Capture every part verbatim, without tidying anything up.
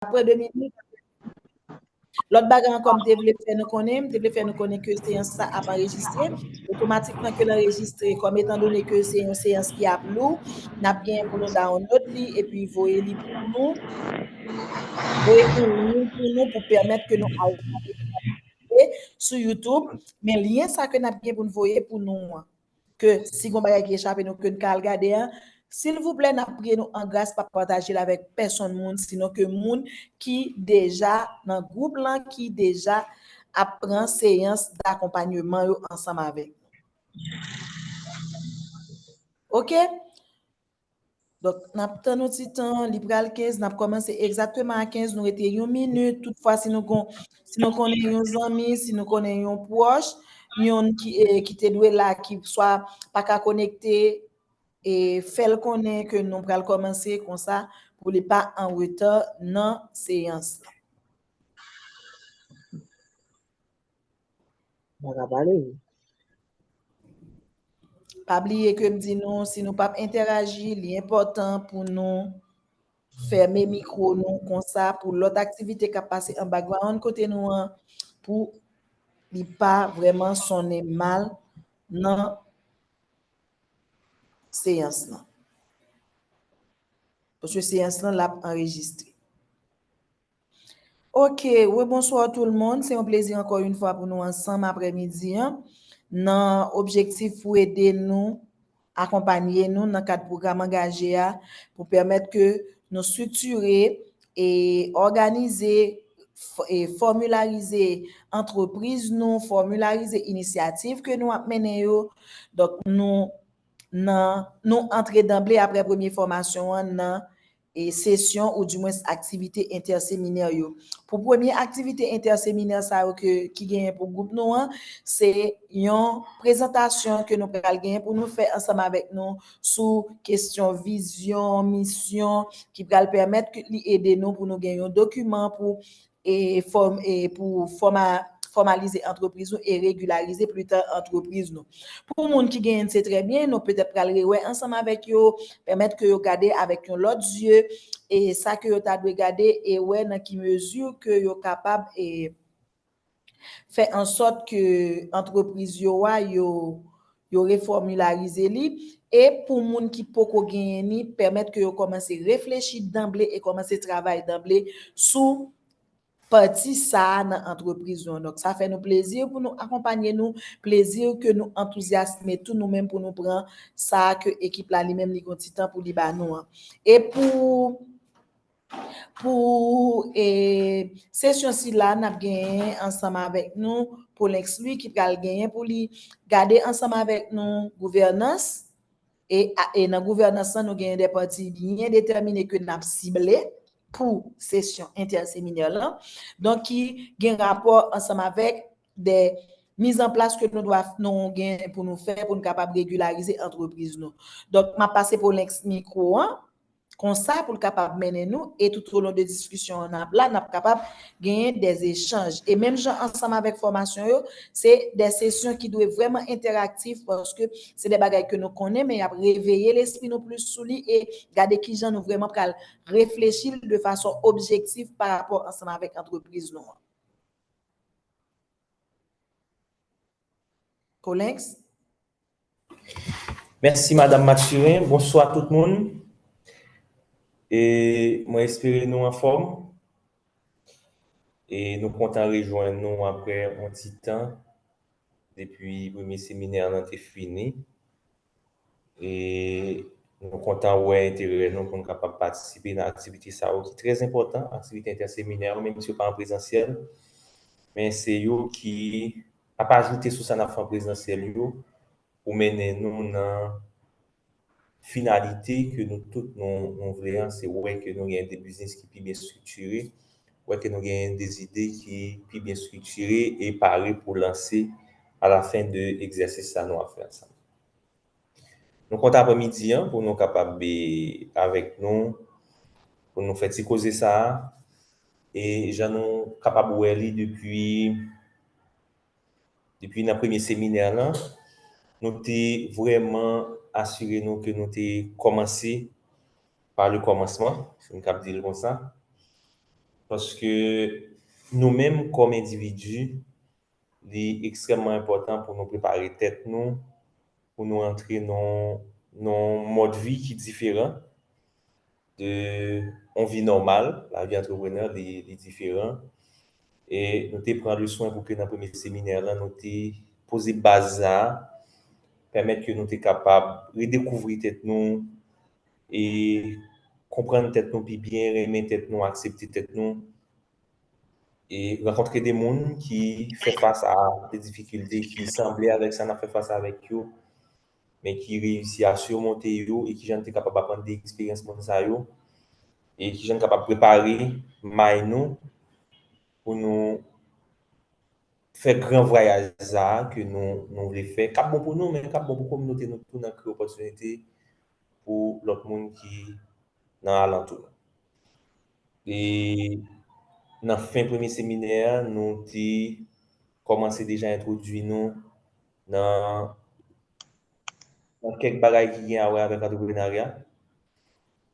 pran de minit. Lòt bagay ankò, m te vle fè nou konnen, m te vle fè nou konnen ke seyans sa ap anrejistre. Otomatikman ke l anrejistre, kòm etan done ke se yon seyans ki ap lou, n ap genyen pou nou download li epi voye li pou nou. Voye pou nou, pou nou, pou pèmèt ke nou al sou YouTube. Men lyen sa ke n ap gen pou n voye pou nou an, ke si gon bagay ki echape nou, ke n ka al gade an, silvouplè, n ap priye nou an gras, pa pataje l avèk pèsonn moun, sinon ke moun ki deja nan gwoup lan, ki deja ap pran seyans dakonpanyeman yo ansanm avèk nou. Oke? Donk, n ap tann yon ti tan, li pral kenz, n ap kòmanse egzakteman a kenz, nou rete yon minit. Toutfwa, si nou kon, si nou konnen yon zanmi, si nou konnen yon pwòch, yon ki, eh, ki te dwe la, ki swa pa ka konekte, e fè l konnen ke nou pral kòmanse konsa pou li pa an reta nan seyans la. Pa ka pale. Pa bliye ke m di nou, si nou p ap entèraji, li enpòtan pou nou fèmen mikwo nou konsa, pou lòt aktivite k ap pase an background kote nou an, pou li pa vrèman sonnen mal nan seyans lan. Paske seyans lan, l ap anrejistre. Ok, rebonswa tout le monde. Se yon plezi ankò yon fwa pou nou ansanm aprèmidi an, nan objektif pou ede nou, akonpaye nou nan kad pwogram angaje a, pou pèmèt ke nou estriktire e òganize, f-, e fòmilarize antrepriz nou, fòmilarize inisyativ ke nou ap mennen yo. Donk, nou, nan, nou antre danble aprè premye fòmasyon an nan e sesyon oudimwens aktivite entèseminè yo. Pou premye aktivite entèseminè sa yo ke, ki genyen pou gwoup nou an, se yon prezantasyon ke nou pral genyen pou nou fè ansanm avèk nou sou kesyon vizyon, misyon, ki pral pèmèt ke li ede nou pou nou gen yon dokiman pou e fòm-, e pou fòma-, fòmalize antrepriz nou e regilarize plita antrepriz nou. Pou moun ki genyen, se trè byen, nou petèt pral rewè ansanm avèk yo, pèmèt ke yo gade avèk yon lòt zye, e sa ke yo ta dwe gade, e wè nan ki mezi ke yo kapab, e fè an sòt ke antrepriz yo a, yo, yo refòmilarize li. E pou moun ki poko genyen ni, pèmèt ke yo kòmanse reflechi danble e kòmanse travay danble sou pati sa a nan antrepriz nou an. Donk, sa fè nou plezi pou nou akonpaye nou, plezi ke nou antouzyasme tou nou menm pou nou pran sa ke ekip la li menm li gon ti tan pou li ba nou an. E pou, pou, e, sesyon sila, n ap genyen ansanm avèk nou Polex Louis ki pral genyen pou li gade ansanm avèk nou gouvènans, e, a, e nan gouvènans lan, nou genyen de pati byen detèmine ke n ap sible pou sesyon entèseminè lan. Donk, ki gen rapò ansanm avèk de mizanplas ke nou dwa, nou gen pou nou fè pou nou kapab regilarize antrepriz nou. Donk, m ap pase Polex mikwo an, konsa pou l kapab mennen nou, e tout o lon de diskisyon an n ap la, n ap kapab genyen de echanj. E menm jan ansanm avèk fòmasyon yo, se de sesyon ki dwe vrèman entèraktif, paske se de bagay ke nou konnen, men y ap reveye lespri nou plis sou li e gade kijan nou vrèman pral reflechi l de fason objektif pa rapò ansanm avèk antrepriz nou an. Colinx? Mèsi, Madanm Mathurin. Bonswa tout moun. E mwen espere nou anfòm. E nou kontan rejwenn nou aprè yon ti tan depi premye seminè lan te fini. E nou kontan wè enterè nou pou nou kapab patisipe nan aktivite sa yo ki trè enpòtan, aktivite entèseminè yo, menm si yo pa an prezansyèl, men se yo ki ap ajoute sou sa n ap fè an prezansyèl yo pou mennen nou nan finalite ke nou tout nou, nou vle an, se wè ke nou gen de biznis ki pi byen estriktire, wè ke nou gen de zide ki pi byen estriktire e pare pou lanse a la fen de egzèsis sa nou ap fè ansanm. Nou kontan aprèmidi an pou nou kapab, e, avèk nou, pou nou fè ti koze sa a. E jan nou kapab wè li depi, depi nan premye seminè lan, nou te vrèman asire nou ke nou te kòmanse pa le kòmansman, si m kab di l konsa. Paske nou menm kòm endividi, li ekstrèmman enpòtan pou nou prepare tèt nou, pou nou antre nan yon mòd vi ki diferan de yon vi nòmal. Lavi antreprenè, li, li diferan. E nou te pran le swen pou ke nan premye seminè lan, nou te poze baz sa, pèmèt ke nou te kapab redekouvri tèt nou e konprann tèt nou pi byen, renmen tèt nou, aksepte tèt nou, e rankontre de moun ki fè fas a de difikilte ki sanble avèk sa n ap fè fas avèk yo, men ki reyisi a simonte yo, e kijan n te kapab aprann de eksperyans moun sa yo, e kijan n kapab prepare may nou pou nou fè gran vwayaj sa a ke nou, nou vle fè, k ap bon pou nou, men k ap bon pou kominote nou tou, nan kreye opòtinite pou lòt moun ki nan alantou nou. E nan fen premye seminè a, nou te kòmanse deja entwodui nou nan, nan kèk bagay ki gen a wè avèk antreprenarya.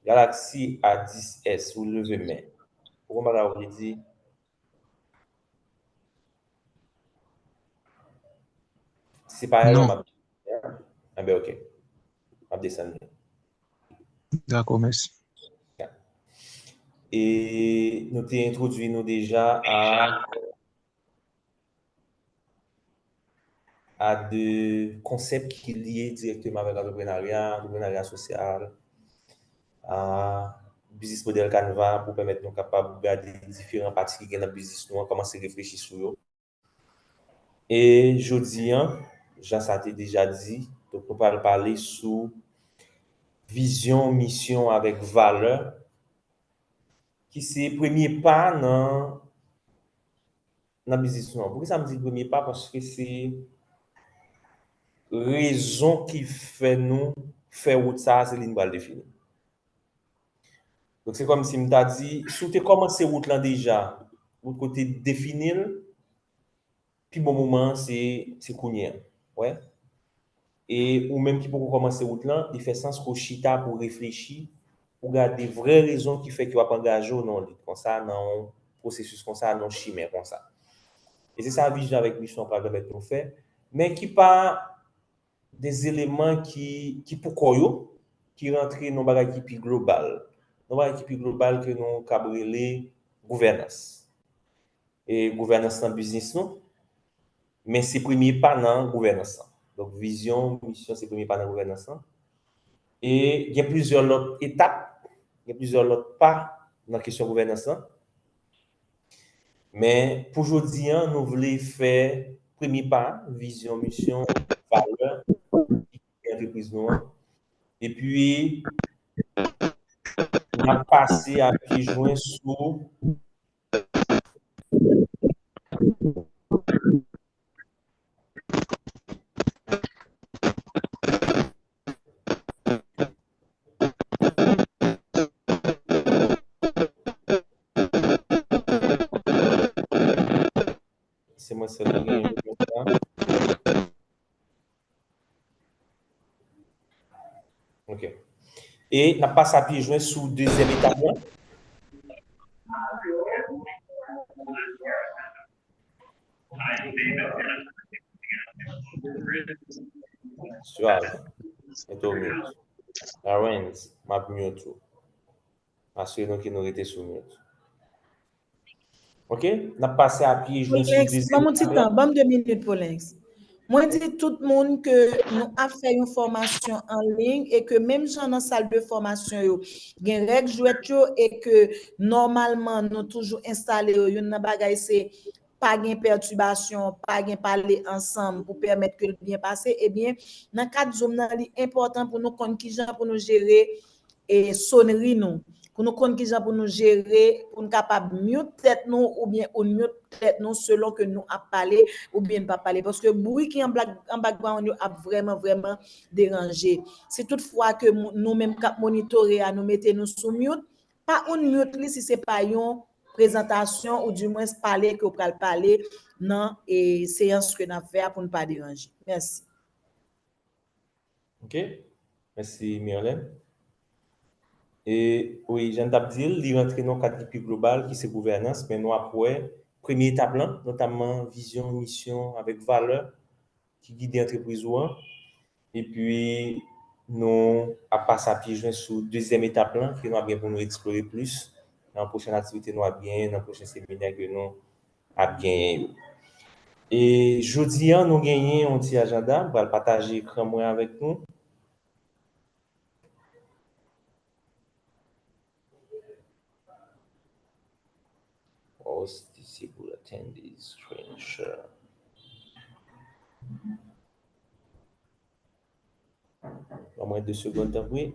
Galaxy A dis S, ou leve men. Ou konn bagay ou vle di? Se pa erè m ap, enben, ok. M ap desann li. Dakò, mèsi. E nou te entwodui nou deja a, a de konsèp ki lye dirèkteman avèk antreprenarya, antreprenarya sosyal, a, business model Canva pou pèmèt nou kapab gade diferan pati ki gen nan biznis nou an, kòmanse reflechi sou yo. E jodi a, jan sa te deja di, donk nou pral pale sou vizyon, misyon avèk valè ki se premye pa nan, nan biznis nou an. Poukisa m di premye pa? Paske se rezon ki fè nou fè wout sa a, se li n pral defini. Donk, se kòmsi m ta di, si w te kòmanse wout lan deja, wout kote defini l, pi bon moman an, se, se kounye a. Wè? E ou menm ki poko kòmanse wout lan, li fè sans ke w chita pou w reflechi, pou w gade vrè rezon ki fè ke w ap angaje w nan yon lit konsa, nan yon pwosesis konsa, nan yon chimen konsa. E se sa vizyon avèk misyon an pral pèmèt nou fè, men ki pa de zeleman ki, ki pou kò yo, ki rantre nan bagay ki pi global. Nan bagay ki pi global ke nou kab rele gouvènans. E gouvènans nan biznis nou, men se premye pa nan gouvènans lan. Donk, vizyon, misyon, se premye pa nan gouvènans lan. E gen plizyè lòt etap, gen plizyè lòt pa nan kesyon gouvènans lan. Men, pou jodi a, nou vle fè premye pa, vizyon, misyon, valè, antrepriz nou an. Epi, n ap pase a pye jwen sou Se mwen sèl ki gen yon sa. Ok. E n ap pase a pye jwen sou dezyèm etap lan. Suave. Mete w mute. Arens, m ap mute ou. Asire nou ke nou rete sou mute. Ok? N ap pase a pye jwen sou dezyèm etap lan. Polenx, ban m yon ti tan, ban m de minit, Polenx. Mwen di tout moun ke nou ap fè yon fòmasyon an liy e ke menm jan nan sal de fòmasyon yo, gen règ jwèt yo e ke nòmalman nou toujou enstale yo. Youn nan bagay se pa gen pètibasyon, pa gen pale ansanm pou pèmèt ke l byen pase. Ebyen, nan kad Zoom nan, li enpòtan pou nou konn kijan pou nou jere e sonri nou, pou nou konn kijan pou nou jere, pou n kapab mute tèt nou oubyen unmute tèt nou selon ke nou ap pale oubyen n p ap pale. Paske bri ki an bak-, an background yo ap vrèman, vrèman deranje. Si toutfwa ke mou-, nou menm k ap monitore a, nou mete nou sou mute, pa unmute li si se pa yon prezantasyon ou dimwens pale ke w pral pale nan, e, seyans ke n ap fè a pou n pa deranje. Mèsi. Ok. Mèsi, Mirlène. E wi, jan n t ap di l, li rantre nan yon kad ki pi global, ki se gouvènans, men nou ap wè premye etap lan, notamman vizyon, misyon, avèk valè ki gide antrepriz ou an. Epi, nou ap pase a pye jwen sou dezyèm etap lan, ke nou ap gen pou nou eksplore plis nan pwochèn aktivite nou ap genyen, nan pwochen seminè ke nou ap genyen yo. E jodi a, nou genyen yon ti ajanda, m pral pataje ekran mwen avèk nou. Host disable attendees screen share. Ban mwen de segonn, tanpri.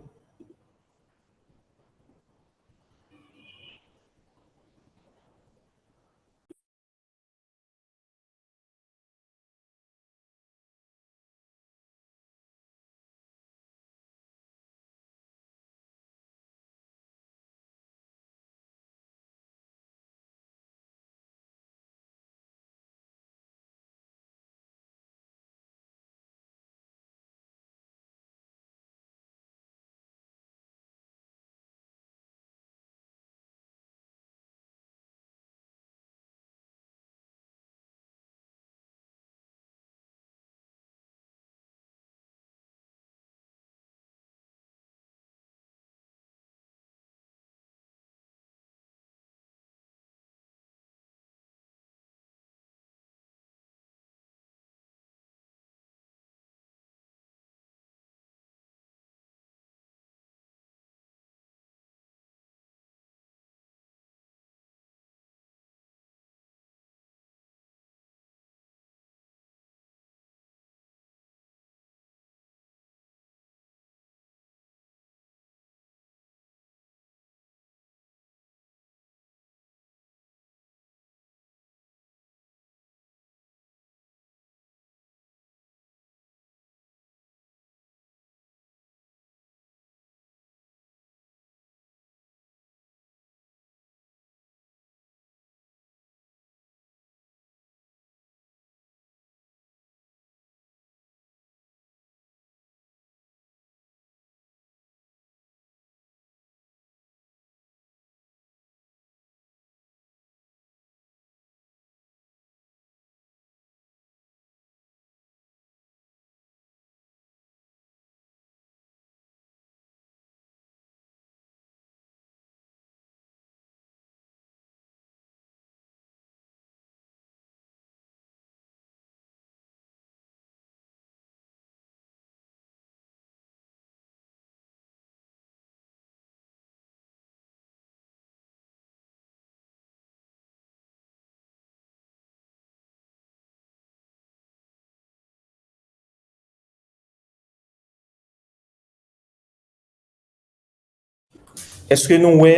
Èske nou wè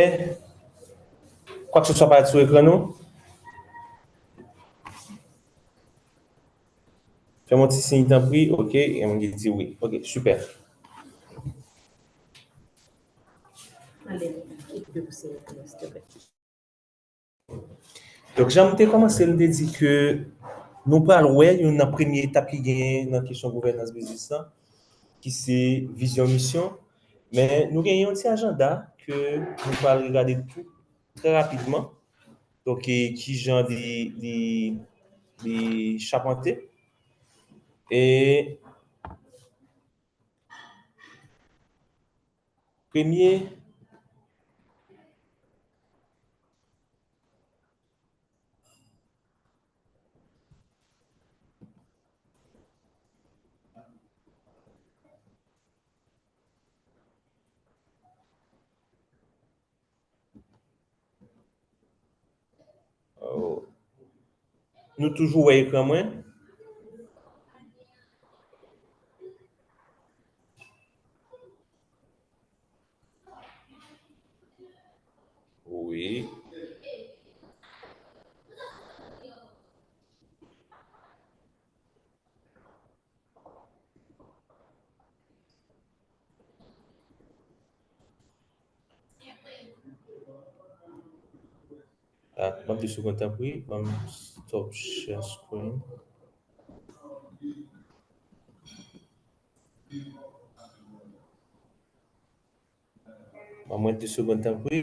kwakseswa parèt sou ekran nou? Fè m yon ti siy, tanpri. Ok, gen moun ki di wi. Ok, sipè. Donk, jan m te kòmanse, m te di ke nou pral wè youn nan premye etap ki genyen nan kesyon gouvènans biznis lan, ki se vizyon, misyon. Men nou gen yon ti ajanda ke nou pral regade tou trè rapidman. Donk, e, kijan li, li, li chapante. E premye, Oh. Nou toujou wè ekran mwen? Wi. Ah, ban m de segonn, tanpri. Ban m stop share screen. Ban mwen de segonn, tanpri.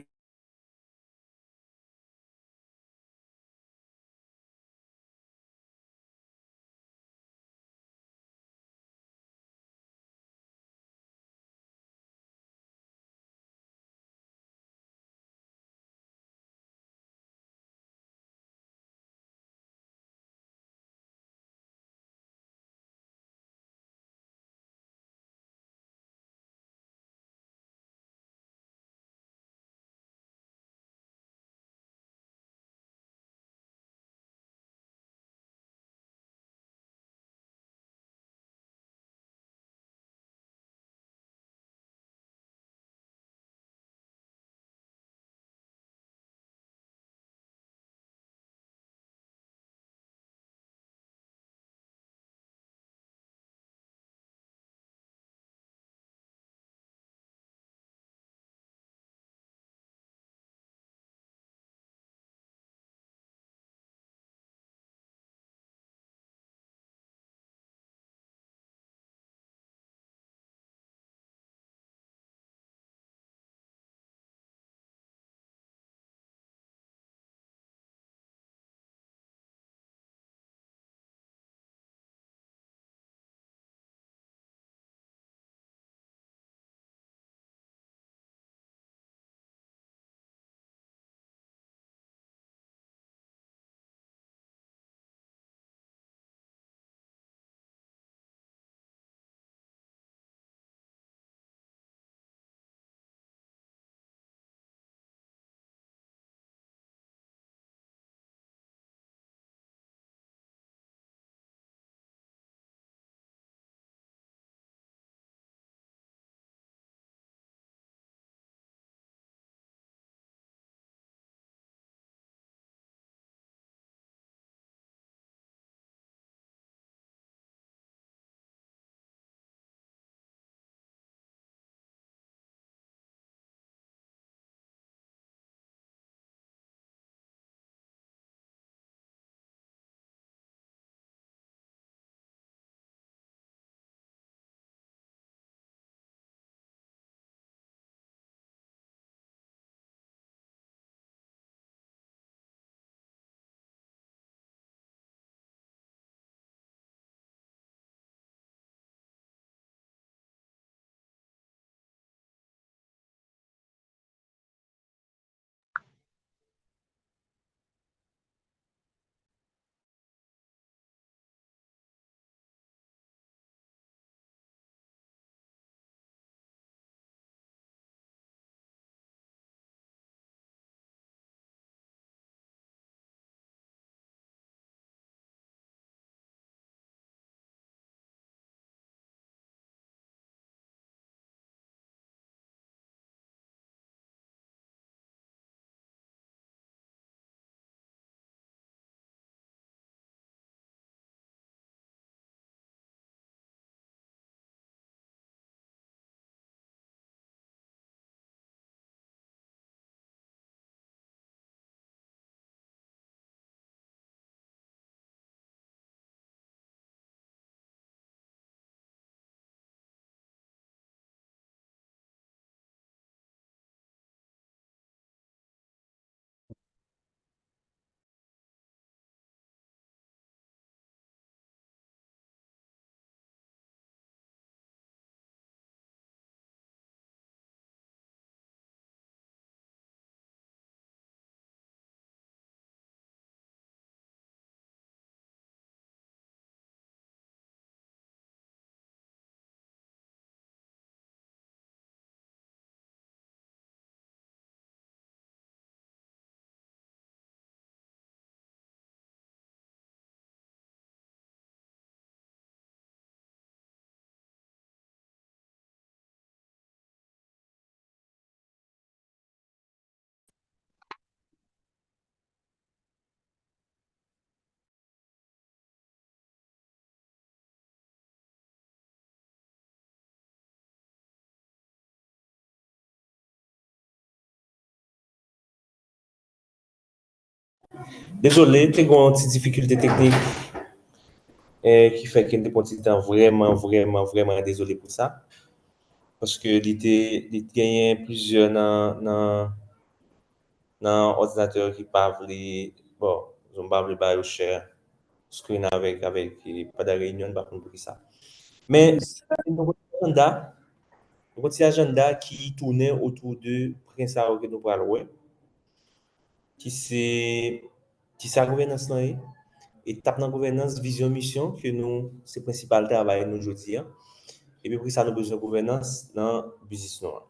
Dezole, te gen yon ti difikilte teknik, eh, ki fè ke n te pran ti tan, vrèman, vrèman, vrèman dezole pou sa. Paske li te, li te genyen plizyè nan, nan, nan òdinatè yo ki pa vle, bon, m pa vle ba yo share screen avèk, avèk, eh, pandan reyinyon, m pa konn poukisa. Men, nou gen yon ti ajanda, nou gen yon ti ajanda ki tounen otou de pwen sa yo ke nou pral wè, ki se, ki sa gouvènans lan ye, etap nan gouvènans, vizyon, misyon, ke nou, se prensipal travay nou jodi a. Epi poukisa nou bezwen gouvènans nan biznis nou an.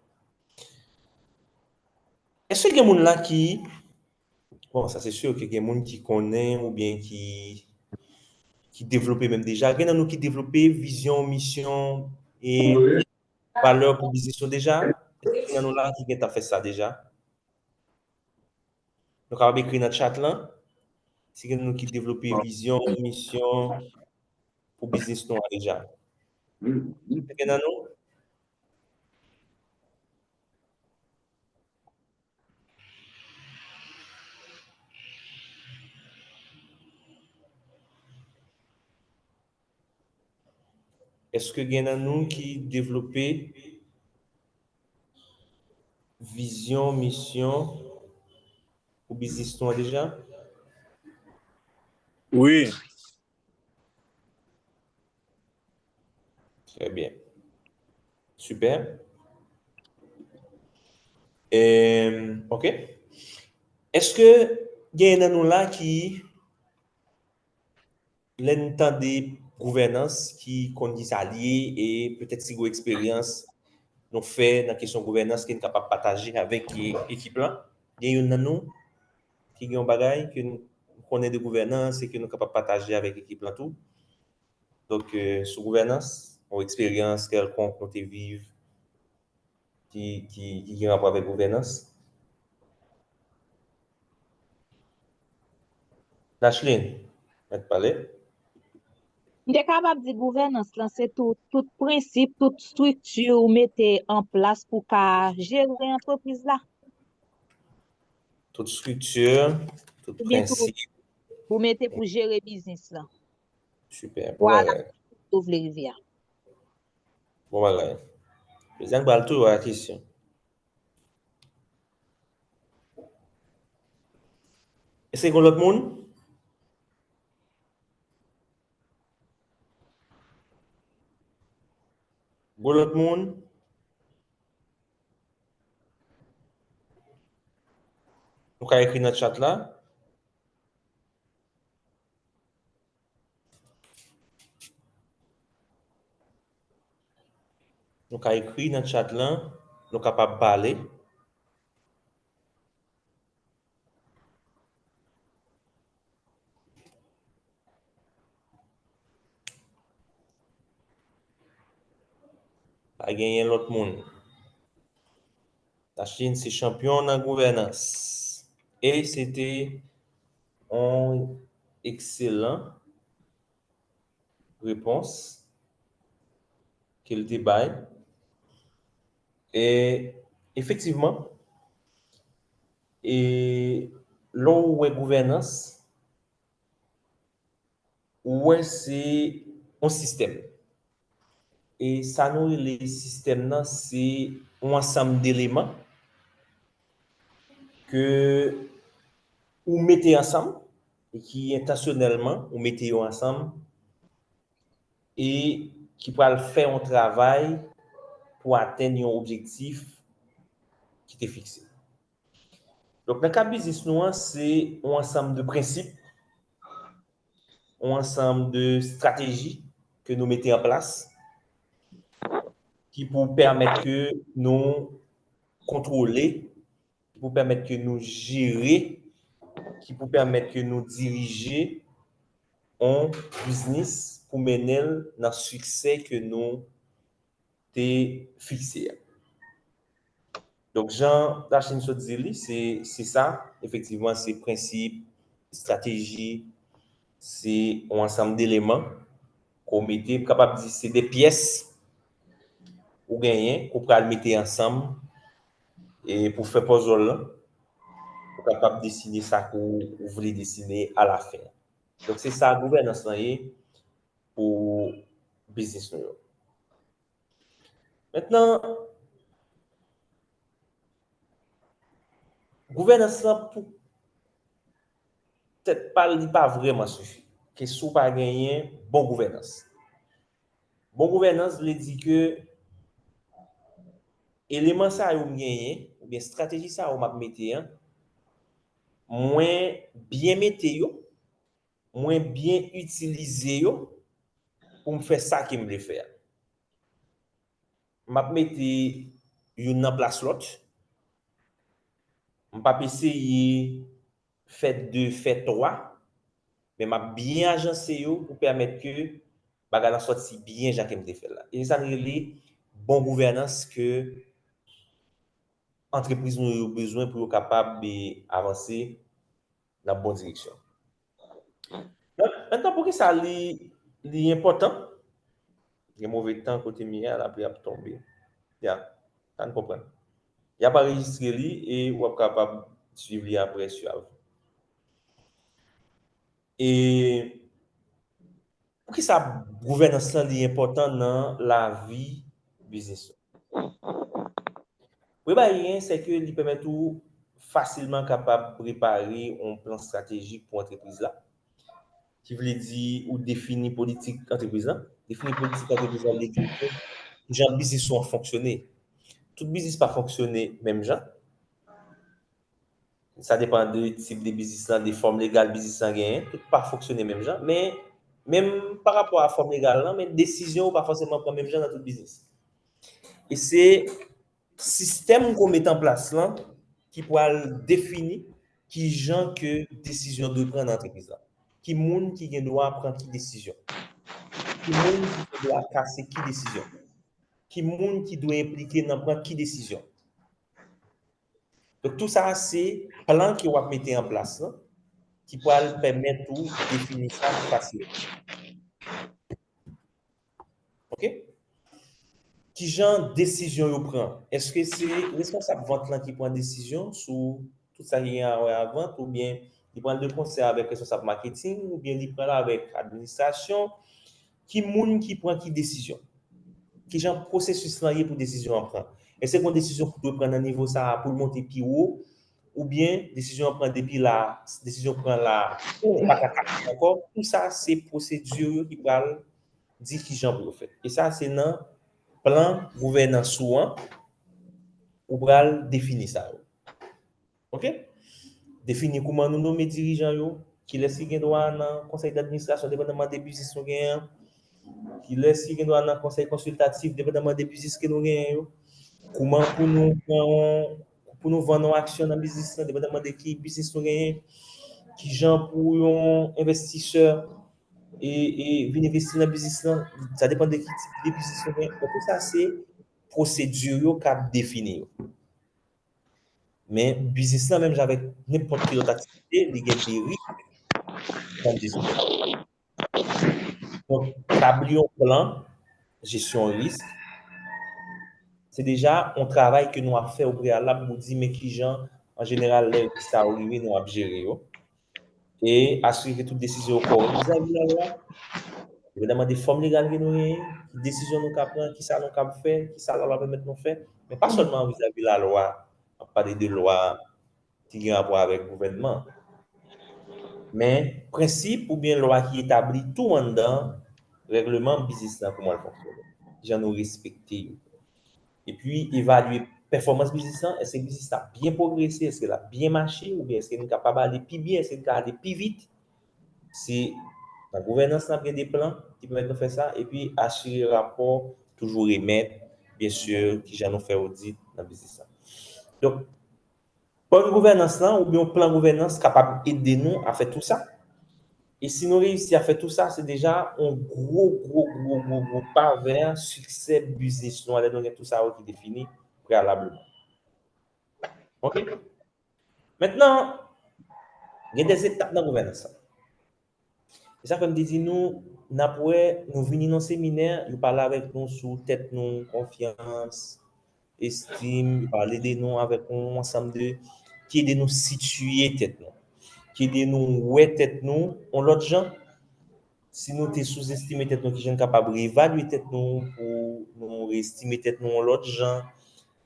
Èske gen moun la ki, bon, sa se si ke gen moun ki konnen oubyen ki, ki devlope menm deja? Gen nan nou ki devlope vizyon, misyon e valè pou biznis nou deja? Èske gen nan nou la ki gentan fè sa deja? Nou kapab ekri nan chat lan si gen nan nou ki devlope vizyon, misyon pou biznis nou an deja. Èske gen nan nou? Èske gen nan nou ki devlope vizyon, misyon pou biznis nou an deja? Wi. Trè byen. Sipè. Em, ok. Èske gen nan nou la ki, lè n tande gouvènans, ki konn ki sa l ye, e petèt si gen eksperyans nou fè nan kesyon gouvènans ke n kapab pataje avèk, e, ekip lan? Gen youn nan nou ki gen yon bagay ke n konnen de gouvènans e ke nou kapab pataje avèk ekip lan tou? Donk, eh, sou gouvènans, yon eksperyans kèlkonk nou te viv ki, ki, ki gen rapò avèk gouvènans? Dashlin, mèt pale. M te kapab di gouvènans lan, se tout, tout prensip, tout estrikti ou mete an plas pou ka jere antrepriz la. Tout estrikti, tout prensip. Ou mete pou jere biznis lan. Sipè. Bon bagay. Ou vle rive a. Bon bagay. Jozèn pral tou a kesyon. Èske gen lòt moun? Gen lòt moun? Nou ka ekri nan chat la. Nou ka ekri nan chat lan, nou kapab pale. Pa genyen lòt moun. Dashlin se chanpyon nan gouvènans. E se te yon ekselan repons ke l te bay. E efektivman, e lè w wè gouvènans, ou wè se yon sistèm. E sa nou rele sistèm nan, se yon ansanm deleman ke ou mete ansanm e ki entansyonèlman ou mete yo ansanm e ki pral fè yon travay pou atenn yon objektif ki te fikse. Donk, nan ka biznis nou an, se yon ansanm de prensip, yon ansanm de estrateji ke nou mete an plas ki pou pèmèt ke nou kontwole, ki pou pèmèt ke nou jere, ki pou pèmèt ke nou dirije yon biznis pou mennen l nan siksè ke nou te fikse a. Donk, jan Dashlin sot di li, se, se sa, efektivman, se prensip, estrateji, se yon ansanm deleman ke w mete, m kapab di se de pyès ou genyen, ke w pral mete ansanm, e pou fè pòzòl lan, ou kapab desine sa ke w vle desine alafen. Donk, se sa gouvènans lan ye pou biznis nou yo. Mentnan, gouvènans lan pou tèt pa l, li pa vrèman sifi. Ke si w pa genyen bon gouvènans. Bon gouvènans vle di ke eleman sa yo m genyen, oubyen estrateji sa yo m ap mete an, mwen byen mete yo, mwen byen itilize yo pou m fè sa ke m vle fè a. M ap mete youn nan plas lòt. M p ap eseye fè de, fè twa, men m ap byen ajanse yo pou pèmèt ke bagay la sòti byen jan ke m te fè l la. E se sa n rele bon gouvènans ke antrepriz nou yo bezwen pou yo kapab, e, avanse nan bon direksyon. Mentnan, poukisa li, li enpòtan? Gen move tan kote m ye a, lapli ap tonbe. Ya, sa n konprann. Y ap anrejistre li e w ap kapab swiv li apre, swiv. E poukisa gouvènans lan li enpòtan nan lavi biznis ou? Premye bagay li genyen, se ke li pèmèt ou fasilman kapab prepare yon plan estratejik pou antrepriz la. Ki vle di ou defini politik antrepriz la. Defini politik antrepriz la vle di ke jan biznis ou an fonksyone. Tout biznis pa fonksyone menm jan. Sa depann de tip de biznis lan, de fòm legal biznis lan genyen. Tout pa fonksyone menm jan. Men, menm pa rapò a fòm legal lan, men desizyon ou pa fòseman pran menm jan nan tout biznis. E se sistèm ke w met an plas lan ki pral defini ki jan ke desizyon dwe pran nan antrepriz la. Ki moun ki gen dwa pran ki desizyon. Ki moun ki gen dwa kase ki desizyon. Ki moun ki dwe enplike nan pran ki desizyon. Donk, tou sa, se plan ke w ap mete an plas lan, ki pral pèmèt ou defini sa fasil. Oke? Ki jan desizyon yo pran? Èske se responsab vant lan ki pran desizyon sou tout sa ki gen a wè a vant, oubyen li pran l de konsè avèk responsab maketing, oubyen li pran l avèk administrasyon? Ki moun ki pran ki desizyon? Ki jan pwosesis lan ye pou desizyon an pran? Èske gon desizyon ki dwe pran nan nivo sa a pou l monte pi wo? Oubyen desizyon an pran depi la, desizyon pran la, ou pa ka kache ankò? Tou sa, se pwosedi yo ki pral di ki jan pou yo fèt. E sa, se nan plan gouvènans ou an, ou pral defini sa yo. Oke? Defini kouman nou nome dirijan yo, kilès ki gen dwa nan konsèy d'administrasyon, depandaman de biznis nou genyen an, kilès ki gen dwa nan konsèy konsiltatif, depandaman de biznis ke nou genyen yo, kouman pou nou pran, pou nou vann yon aksyon nan biznis lan, depandaman de ki biznis nou genyen, ki jan pou yon envestisè e, e vin envesti nan biznis lan, sa depann de ki tip de biznis nou genyen. Donk, tou sa se pwosedi yo k ap defini yo. Men biznis lan, menm jan avèk nenpòt ki lòt aktivite, li gen de risk, li gen de risk. Donk, tabli yon plan jesyon risk, se deja yon travay ke nou ap fè o preyalab pou di men ki jan, an jeneral, lè risk sa yo rive, nou ap jere yo. E asire ke tout desizyon yo kòrèk vizavi lalwa. Depandaman de fòm legal ke nou genyen, ki desizyon nou ka pran, ki sa nou ka fè, ki sa lalwa pèmèt nou fè. Men pa sèlman vizavi lalwa, m ap pale de lwa ki gen rapò avèk gouvènman. Men prensip oubyen lwa ki etabli tou anndan règleman biznis lan, kòman l fonksyone, jan nou respekte yo. Epi evalye pèfòmans biznis lan, èske biznis la byen pwogrese, èske l ap byen mache, oubyen èske nou kapab ale pi byen, èske nou ka ale pi vit. Se nan gouvènans lan, gen de plan ki pèmèt nou fè sa, epi asire rapò, toujou remèt, byen si, ki jan nou fè odit nan biznis lan. Donk, bòn gouvènans lan oubyen yon plan gouvènans kapab ede nou a fè tou sa. E si nou reyisi a fè tou sa, se deja yon gwo, gwo, gwo, gwo, gwo pa vè siksè biznis nou a, lè nou gen tou sa yo ki defini preyalableman. Oke? Mentnan, gen de etap nan gouvènans lan. E sa fè m te di nou, n ap wè, nou vini nan seminè, yo pale avèk nou sou tèt nou, konfyans, estim, yo pale de nou avèk yon ansanm de, ki ede nou sitiye tèt nou, ki ede nou wè tèt nou yon lòt jan. Si nou te souzestime tèt nou, ki jan n kapab reevalye tèt nou pou nou reyestime tèt nou yon lòt jan.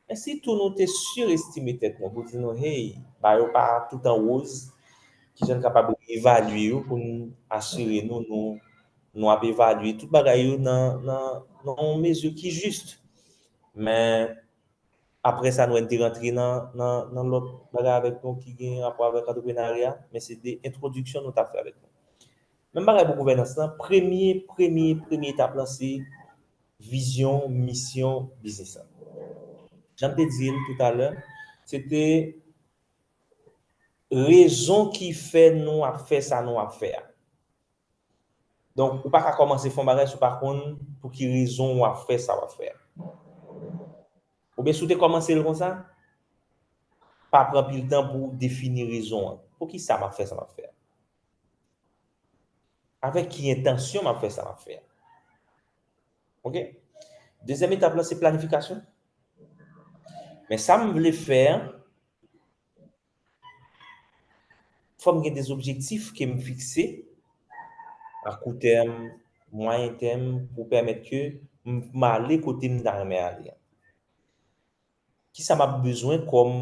Men sitou nou te sirestime tèt nou pou di nou, hey, bagay yo pa tout an woz, kijan n kapab reevalye yo pou n asire nou, nou, nou ap evalye tout bagay yo nan, nan, nan yon mezi ki jis. Men apre sa, nou wè n te rantre nan, nan, nan lòt bagay avèk nou ki gen rapò avèk antreprenarya, men se de entwodiksyon nou t ap fè avèk nou. Menm bagay pou gouvènans lan, premye, premye, premye etap lan se vizyon, misyon biznis lan. Jan m te di l toutalè, se te rezon ki fè nou ap fè sa nou ap fè a. Donk, ou pa ka kòmanse fè yon bagay si w pa konn pou ki rezon w ap fè sa w ap fè a. Oubyen si w te kòmanse l konsa, pa pran pil tan pou w defini rezon an. Poukisa m ap fè sa m ap fè a? Avèk ki entansyon m ap fè sa m ap fè a? Oke? Dezyèm etap la, se planifikasyon. Men sa m vle fè a, fò m gen de objektif ke m fikse a kou tèm, mwayen tèm, pou pèmèt ke m, m ale kote m ta renmen ale a. Kisa m ap bezwen kòm,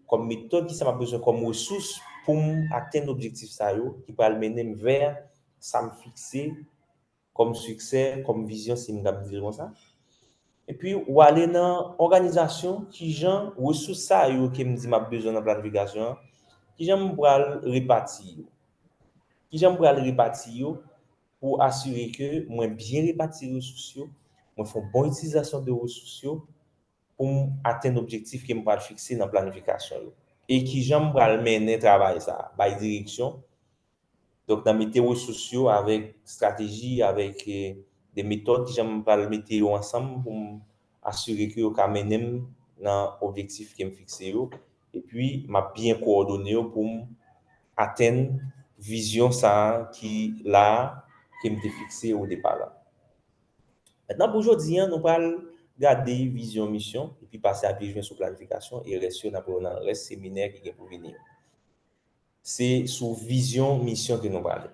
kòm metòd, kisa m ap bezwen kòm resous pou m atenn objektif sa yo ki pral mennen m vè sa m fikse kòm siksè, kòm vizyon, si m kab di l konsa. Epi, ou ale nan òganizasyon, kijan resous sa yo ke m di m ap bezwen nan planifikasyon an, kijan m pral repati yo. Kijan m pral repati yo pou asire ke mwen byen repati resous yo, mwen fè yon bon itilizasyon de resous yo, pou m atenn objektif ke m pral fikse nan planifikasyon yo. E kijan m pral mennen travay sa a, bay direksyon. Donk, nan mete resous yo avèk estrateji, avèk, eh, de metòd, kijan m pral mete yo ansanm pou m asire ke yo ka mennen m nan objektif ke m fikse yo. Epi, m ap byen kowòdone yo pou m atenn vizyon sa a ki la a, ke m te fikse o depa la. Mentnan, pou jodi a, nou pral gade vizyon, misyon, epi pase a pye jwen sou planifikasyon, e rès yo, n ap wè yo nan rès seminè ki gen pou vini yo. Se sou vizyon, misyon ke nou prale.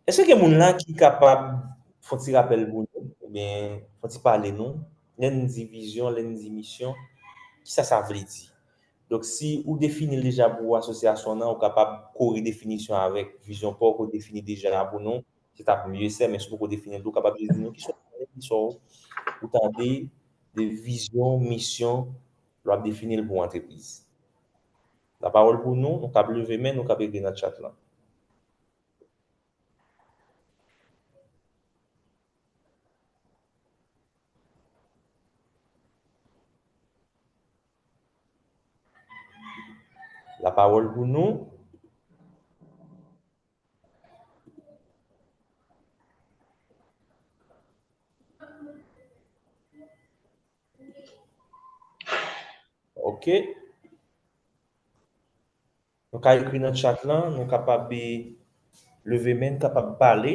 Èske gen moun la ki kapab fè yon ti rapèl pou nou, oubyen fè yon ti pale nou, lè n di vizyon, lè n di misyon, kisa sa vle di? Donk, si ou defini l deja pou asosyasyon an, ou kapab kore definisyon avèk vizyon pa w ke w defini deja a pou nou, se t ap mye sè, men si w poko defini l tou, ou kapab jis di nou kisa w, kisa w, ou tande de vizyon, misyon, lè w ap defini l pou yon antrepriz. Lapawòl pou nou, nou kab leve men, nou kab ekri nan tchat lan. Lapawòl pou nou. Ok. Nou ka ekri nan tchat lan, nou kapab, eh, leve men, n kapab pale.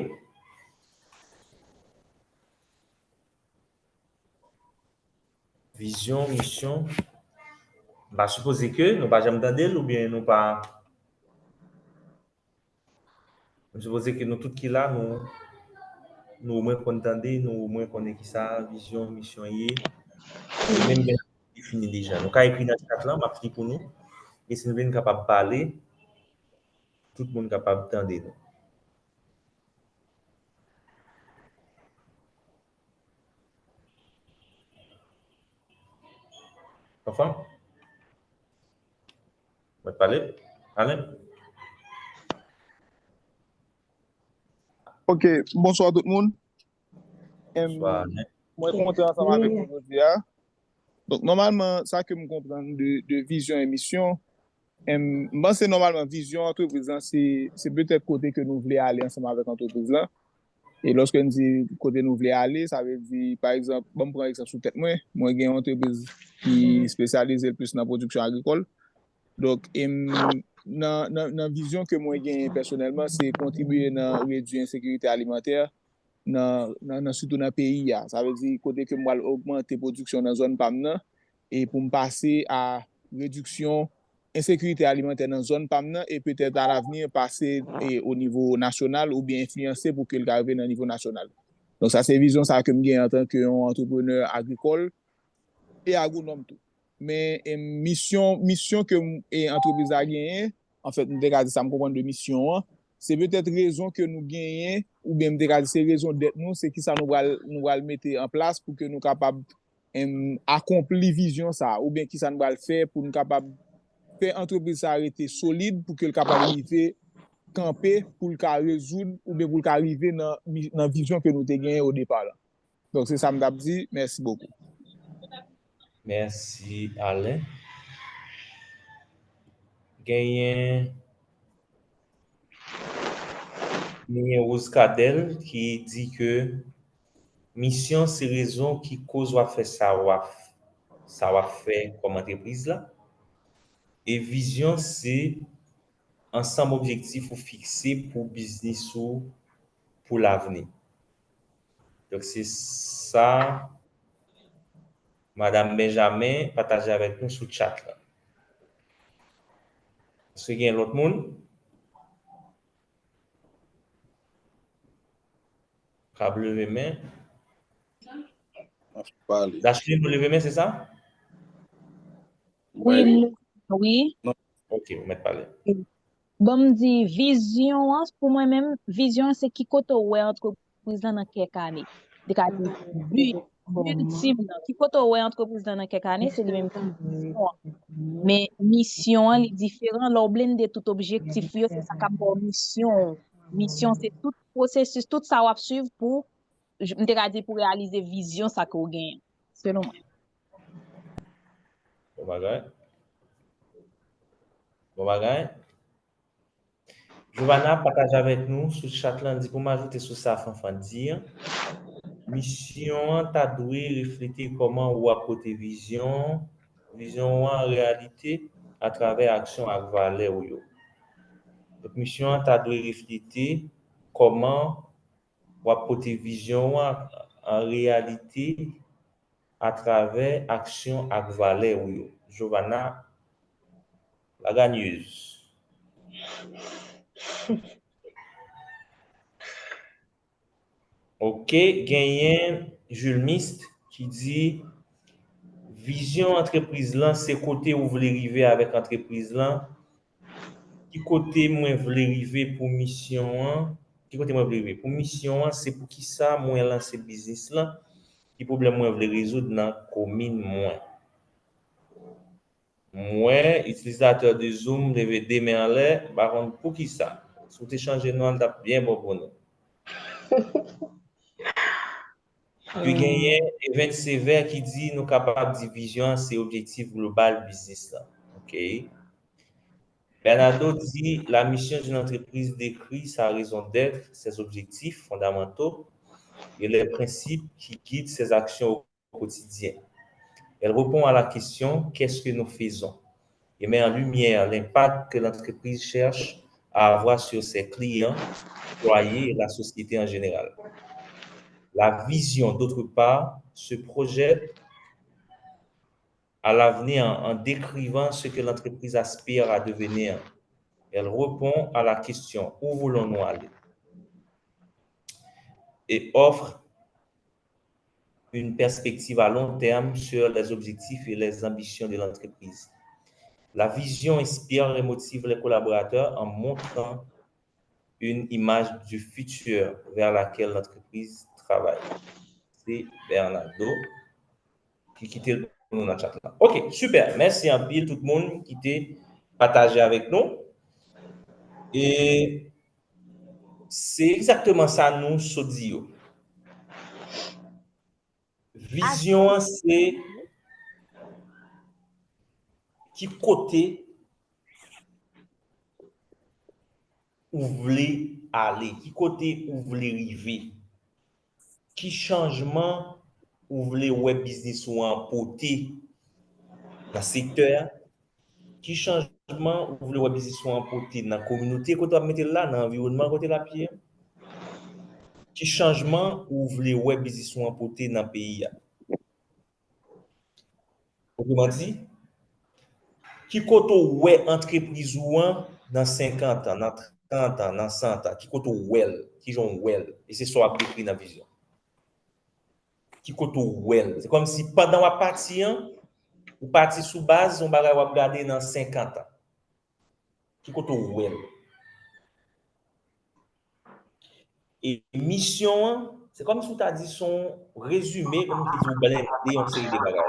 Vizyon, misyon. M pa sipoze ke nou pa janm tande l oubyen nou pa, m sipoze ke nou tout ki la, nou, nou omwen konn tande, nou omwen konnen kisa vizyon, misyon ye. Nou menm gen defini deja. Nou ka ekri nan chat lan, m ap li pou nou. E si nou vle, n kapab pale, tout moun kapab tande nou. Anfen, mwen pale. Alen? Ok, bonswa tout moun. Em, bonswa, Alen. Mwen kontan ansanm avèk nou jodi a. Donk, nòmalman, sa ke m konprann de, de vizyon e misyon, em, m panse nòmalman vizyon antrepriz lan, se, se petèt kote ke nou vle ale ansanm avèk antrepriz lan. E lòske n di kote nou vle ale, sa vle di, pa egzanp, ban m pran egzanp sou tèt mwen. Mwen gen yon antrepriz ki espesyalize l plis nan pwodiksyon agrikòl. Donk, em, nan, nan, nan vizyon ke mwen genyen pèsonèlman, se kontribiye nan redui ensekirite alimantè nan, nan, nan, sitou nan peyi a. Sa vle di, kote ke m pral ogmante pwodiksyon nan zòn pa m nan, e pou m pase a rediksyon ensekirite alimantè nan zòn pa m nan, e petèt alavni pase, e, o nivo nasyonal oubyen enfliyanse pou ke l ka rive nan nivo nasyonal. Donk, sa se vizyon sa ke m genyen antanke yon antreprenè agrikòl e agwonòm tou. Men, e, misyon, misyon ke m, e, antrepriz la genyen, anfèt, m te ka di sa m konprann de misyon an, se petèt rezon ke nou genyen, oubyen m te ka di se rezon dèt nou, se kisa nou pral, nou pral mete an plas pou ke nou kapab, em, akonpli vizyon sa, oubyen kisa nou pral fè pou nou kapab fè antrepriz sa rete solid, pou ke l kapab rive kanpe, pou l ka rezoud, oubyen pou l ka rive nan, nan vizyon ke nou te genyen o depa la. Donk, se sa m t ap di. Mèsi bokou. Mèsi, Alain. Genyen, genyen Rose Cadel ki di ke misyon se rezon ki koz w ap fè sa w ap, sa w ap fè kòm antrepriz la. E vizyon se ansanm objektif ou fikse pou biznis ou pou lavni. Donk, se sa Madanm Benjamin pataje avèk nou sou chat la. Èske gen lòt moun k ap leve men? Dashley, nou leve men, se sa? Wi, wi. Ok, ou mèt pale. Ban m di, vizyon an, pou mwen menm, vizyon an se ki kote w wè antrepriz la nan kèk ane. Te ka di, bi, bi iltim nan. Ki kote w wè antrepriz la nan kèk ane, se li menm ki vizyon an. Men misyon an, li diferan. Lè w blende tout objektif yo, se sa k ap ba w misyon. Misyon se tout pwosesis, tout sa w ap swiv pou, m te ka di, pou reyalize vizyon sa ke w genyen, selon mwen. Bon bagay. Bon bagay. Jovana pataje avèk nou sou chat la, di pou m ajoute sou sa Fanfan di an, misyon an ta dwe reflete kòman ou ap pote vizyon, vizyon ou an an reyalite atravè aksyon ak valè ou yo. Donk, misyon an ta dwe reflete kòman w ap pote vizyon ou an an reyalite atravè aksyon ak valè ou yo. Jovana, la gagneuse. Ok, genyen Julmist ki di vizyon antrepriz lan se kote ou vle rive avèk antrepriz lan. Ki kote mwen vle rive pou misyon an? Ki kote mwen vle rive? Pou misyon an, se poukisa mwen lanse biznis lan? Ki pwoblèm mwen vle rezoud nan komin mwen? Mwen, itilizatè de Zoom, leve de men anlè, m pa konn poukisa. Si w te chanje non an, l t ap byen bon pou nou. Epi genyen Evens Sever ki di nou kapab di vizyon an se objektif global biznis lan. Ok. Bernardo di la mission d'une entreprise décrit sa raison d'être, ses objectifs fondamentaux et les principes qui guident ses actions au quotidien. Elle répond à la question, qu'est-ce que nous faisons? Et met en lumière l'impact que l'entreprise cherche à avoir sur ses clients, employés et la société en général. La vision, d'autre part, se projette à l'avenir en décrivant ce que l'entreprise aspire à devenir. Elle répond à la question, où voulons-nous aller? Et offre une perspective à long terme sur les objectifs et les ambitions de l'entreprise. La vision inspire et motive les collaborateurs en montrant une image du futur vers laquelle l'entreprise travaille. Se Bernardo ki kite l pou nou nan chat la. Ok, super. Mèsi anpil tout moun ki te pataje avèk nou. E se egzakteman sa nou sot di yo. Vizyon an se ki kote ou vle ale, ki kote ou vle rive, ki chanjman ou vle wè biznis ou an pote nan sektè a, ki chanjman ou vle wè biznis ou an pote nan kominote kote w ap mete l la, nan anviwònman kote l ap ye a, ki chanjman ou vle wè biznis ou an pote nan peyi a. Otreman di, ki kote w wè antrepriz ou an nan senkant an, nan trant an, nan san an? Ki kote w wè l? Kijan w wè l? E se sa w ap dekri nan vizyon. Ki kote w wè l? Se kòmsi pandan w ap pati an, ou pati sou baz yon bagay w ap gade nan senkant an. Ki kote w wè l? E misyon an, se kòmsi w ta di se yon rezime, kòmsi w blende yon seri de bagay.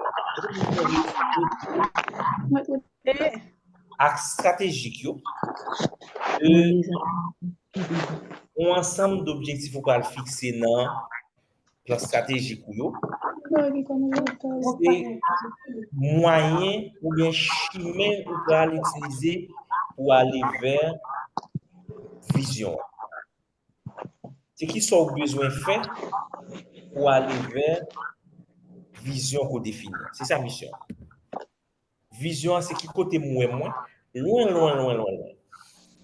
Ak estratejik yo, e yon ansanm d objektif ou pral fikse nan plan estratejik ou yo, se mwayen oubyen chimen ou pral itilize pou ale vè vizyon an. Se kisa w bezwen fè pou ale vè vizyon ke w defini an. Se sa misyon an. Vizyon an se ki kote m wè mwen, lwen, lwen, lwen, lwen, lwen.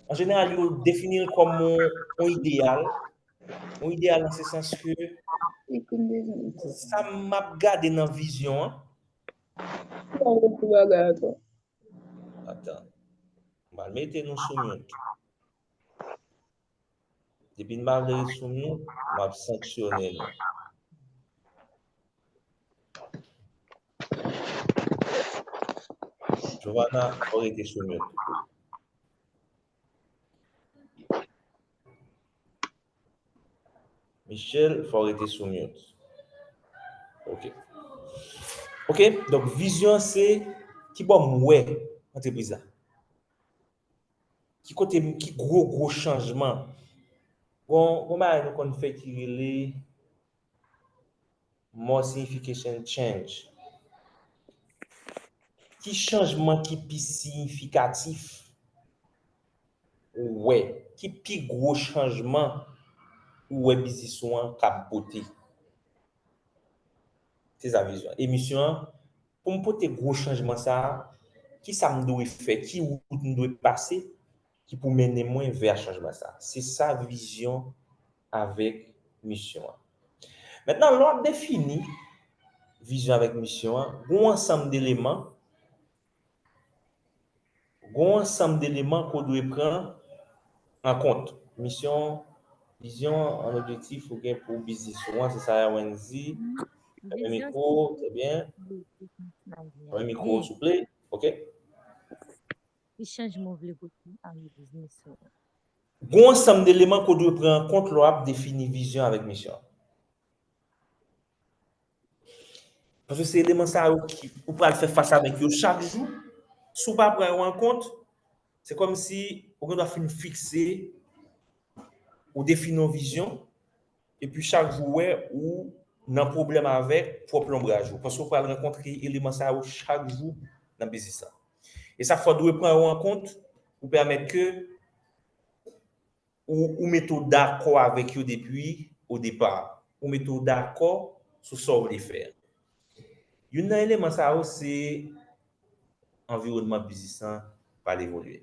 An jeneral, yo defini l kòm yon, yon ideyal. Yon ideyal nan se sans ke sa m ap gade nan vizyon an. Atan. M pral mete nou sou mute. Depi n pa vle ret sou mute, m ap sanksyone nou. Giovanna, fò w rete sou mute. Michel, fò w rete sou mute. Ok. Ok, donk vizyon an se ki bò m wè antrepriz la. Ki kote m, ki gwo, gwo chanjman. Gon, gon bagay nou konn fè ki rele more significant change. Ki chanjman ki pi siyifikatif ou wè? Ki pi gwo chanjman ou wè biznis ou an kab pote? Se sa vizyon an. E misyon an, pou m pote gwo chanjman sa a, kisa m dwe fè? Ki wout m dwe pase ki pou mennen mwen vè chanjman sa a? Se sa vizyon avèk misyon an. Mentnan, lè w ap defini vizyon avèk misyon an, gen yon ansanm d eleman, gen yon ansanm d eleman ke w dwe pran an kont. Misyon, vizyon, an objektif ou gen pou biznis ou an, se sa Erwin di. Fèmen mikwo, trè byen. Fèmen mikwo, souple. Ok. Ki chanjman w vle pote nan biznis ou an? Gen yon ansanm d eleman ke w dwe pran an kont lè w ap defini vizyon avèk misyon. Paske se eleman sa yo ki, ou pral fè fas avèk yo chak jou. Si w pa pran yo an kont, se kòmsi ou gendwa fin fikse, ou defini yon vizyon, epi chak jou w wè ou nan pwoblèm avèk pwòp lonbraj ou, paske w pral rankontre eleman sa yo chak jou nan biznis la. E sa fò w dwe pran yo an kont pou pèmèt ke ou, ou mete w dakò avèk yo depi o depa. Ou mete w dakò sou sa w vle fè. Youn nan eleman sa yo se anviwònman biznis lan pral evolye.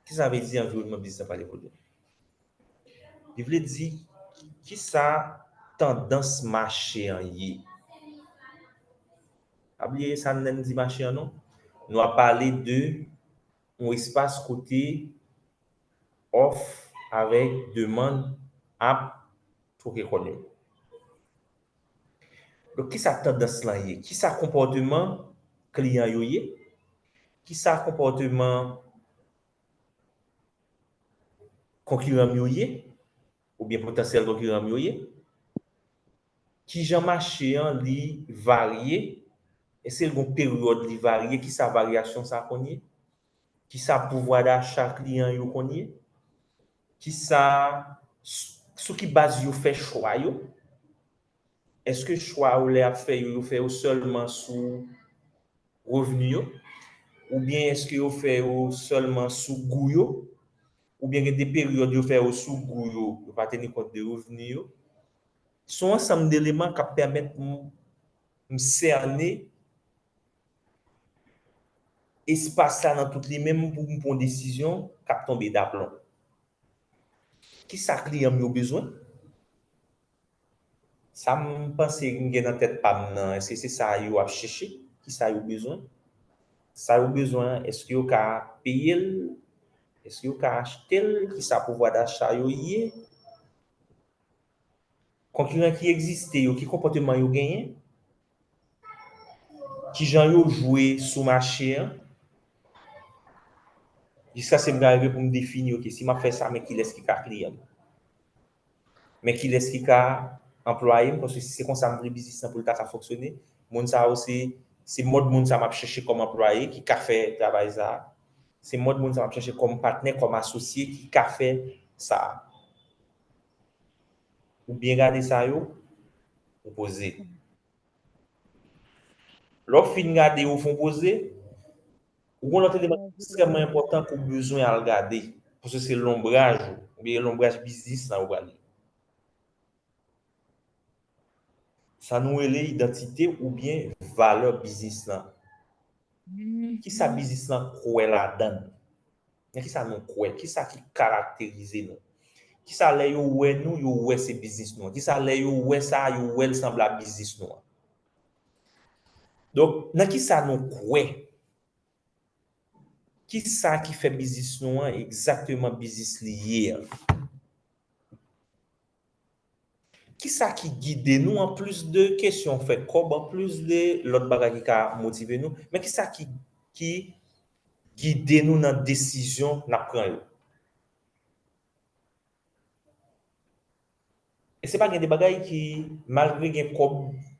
Kisa vle di anviwònman biznis lan pral evolye? Li vle di kisa tandans mache an ye. Pa bliye sa n di mache an non. Nou ap pale de yon espas kote òf avèk demann ap twoke kòn yo. Donk, kisa tandans lan ye? Kisa konpòteman kliyan yo ye? Kisa konpòteman konkiran m yo ye? Oubyen potansyèl konkiran m yo ye? Kijan mache an li varye? Èske l gon peryòd li varye? Kisa varyasyon sa konn ye? Kisa pouvwa dacha kliyan yo konn ye? Kisa, sou ki baz yo fè chwa yo? Èske chwa yo lè y ap fè yo, yo fè yo sèlman sou revni yo? Oubyen èske yo fè yo sèlman sou gou yo? Oubyen gen de peryòd yo fè yo sou gou yo, yo pa teni kont de revni yo? Se yon ansanm d eleman k ap pèmèt m, m sène espas la nan tout li menm pou m pran yon desizyon k ap tonbe daplon. Kisa kliyan m yo bezwen? Sa m panse m gen nan tèt pa m nan, èske se sa yo ap chèche? Kisa yo bezwen? Sa yo bezwen an, èske yo ka peye l? Èske yo ka achte l? Kisa pouvwa dacha yo ye? konkiran ki egziste yo, ki konpòteman yo genyen, kijan yo jwe sou mache an, jiskaske m ka rive pou m defini, oke, si m ap fè sa, men kilès ki ka kliyan m? Men kilès ki ka anplwaye m? Paske si se konsa m vle biznis lan pou l ta ka fonksyone, moun sa yo se, se mòd moun sa m ap chèche kòm anplwaye ki ka fè travay sa a. Se mòd moun sa m ap chèche kòm patnè, kòm asosye ki ka fè sa a. Ou byen gade sa yo, ou poze. Lè w fin gade yo, w fè yon poze, ou gen lòt eleman ki ekstrèmman enpòtan ke w bezwen al gade, paske se lonbraj ou, oubyen lonbraj biznis lan ou prale. Sa nou rele idantite oubyen valè biznis lan. Kisa biznis lan kwè ladan l? Nan kisa nou kwè? Kisa ki karakterize nou? Kisa lè yo wè nou, yo wè se biznis nou an? Kisa lè yo wè sa, yo wè l sanble a biznis nou an? Donk, nan kisa nou kwè? Kisa ki fè biznis nou an egzakteman biznis li ye an? Kisa ki gide nou anplis de kesyon fè kòb, anplis de lòt bagay ki ka motive nou? Men kisa ki, ki gide nou nan desizyon n ap pran yo? E se pa gen de bagay ki, malgre gen kòb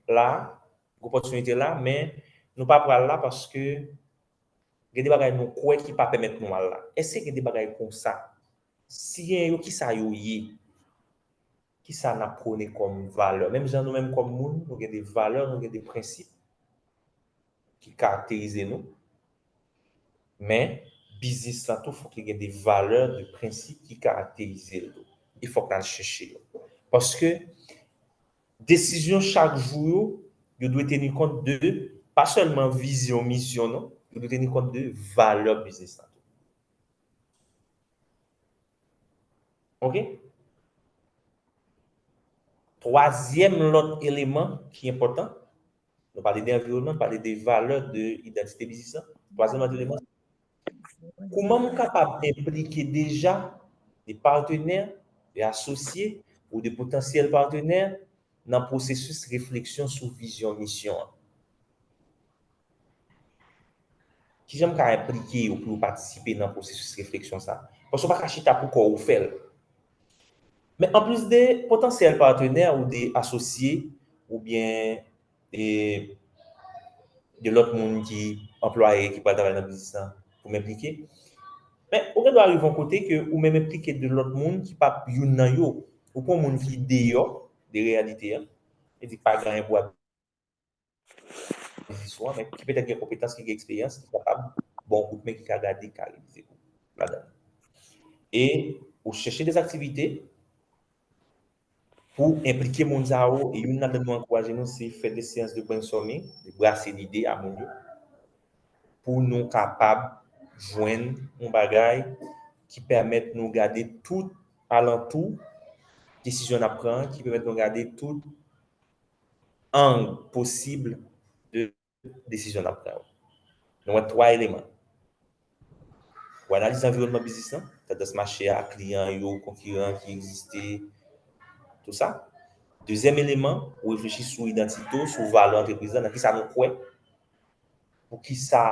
la, gen opòtinite la, men nou pa pral la paske gen de bagay nou kwè ki pa pèmèt nou al la. Èske gen de bagay konsa? Si gen yo, kisa yo ye? Kisa n ap pwone kòm valè? Menm jan nou menm kòm moun, nou gen de valè, nou gen de prensip ki karakterize nou. Men, biznis lan tou, fòk li gen de valè, de prensip ki karakterize l tou. E fòk n al chèche yo. Paske desizyon chak jou yo, yo dwe teni kont de, pa sèlman vizyon, misyon, non, yo dwe teni kont de valè biznis lan tou. Oke? Twazyèm lòt eleman ki enpòtan, nou pale de anviwònman, nou pale de valè, de idantite biznis lan. Twazyèm lòt eleman, kòman m kapab enplike deja de patnè, de asosye ou de potansyèl patnè nan pwosesis refleksyon sou vizyon misyon an? Kijan m ka enplike yo pou yo patisipe nan pwosesis refleksyon sa a? Paske w pa ka chita pou kò w fè l. Men anplis de potansyèl patnè ou de asosye oubyen e, de lòt moun ki anplwaye, ki pral travay nan biznis lan pou m enplike. Men, ou gen dwa rive yon kote ke ou menm enplike de lòt moun ki pa youn nan yo. Ou pran moun ki deyò de reyalite an, e di pa gen anyen pou ap biznis ou an, men ki petèt gen konpetans, ki gen eksperyans, ki kapab ba w kout men, ki ka gade, ki ka revize kou ladan l. E ou chèche de aktivite pou enplike moun sa yo, e youn ladan nou ankouraje nou, se fè de seyans de brainstorming, de brase lide a moun yo, pou nou kapab jwenn yon bagay ki pèmèt nou gade tout alantou desizyon n ap pran, ki pèmèt nou gade tout ang posib de desizyon n ap pran yo. Nou wè twa eleman. Ou analize anviwònman biznis lan, tandans mache a, kliyan yo, konkiran ki egziste, tou sa. Dezyèm eleman, ou reflechi sou idantite w, sou valè antrepriz la, nan kisa nou kwè, pou kisa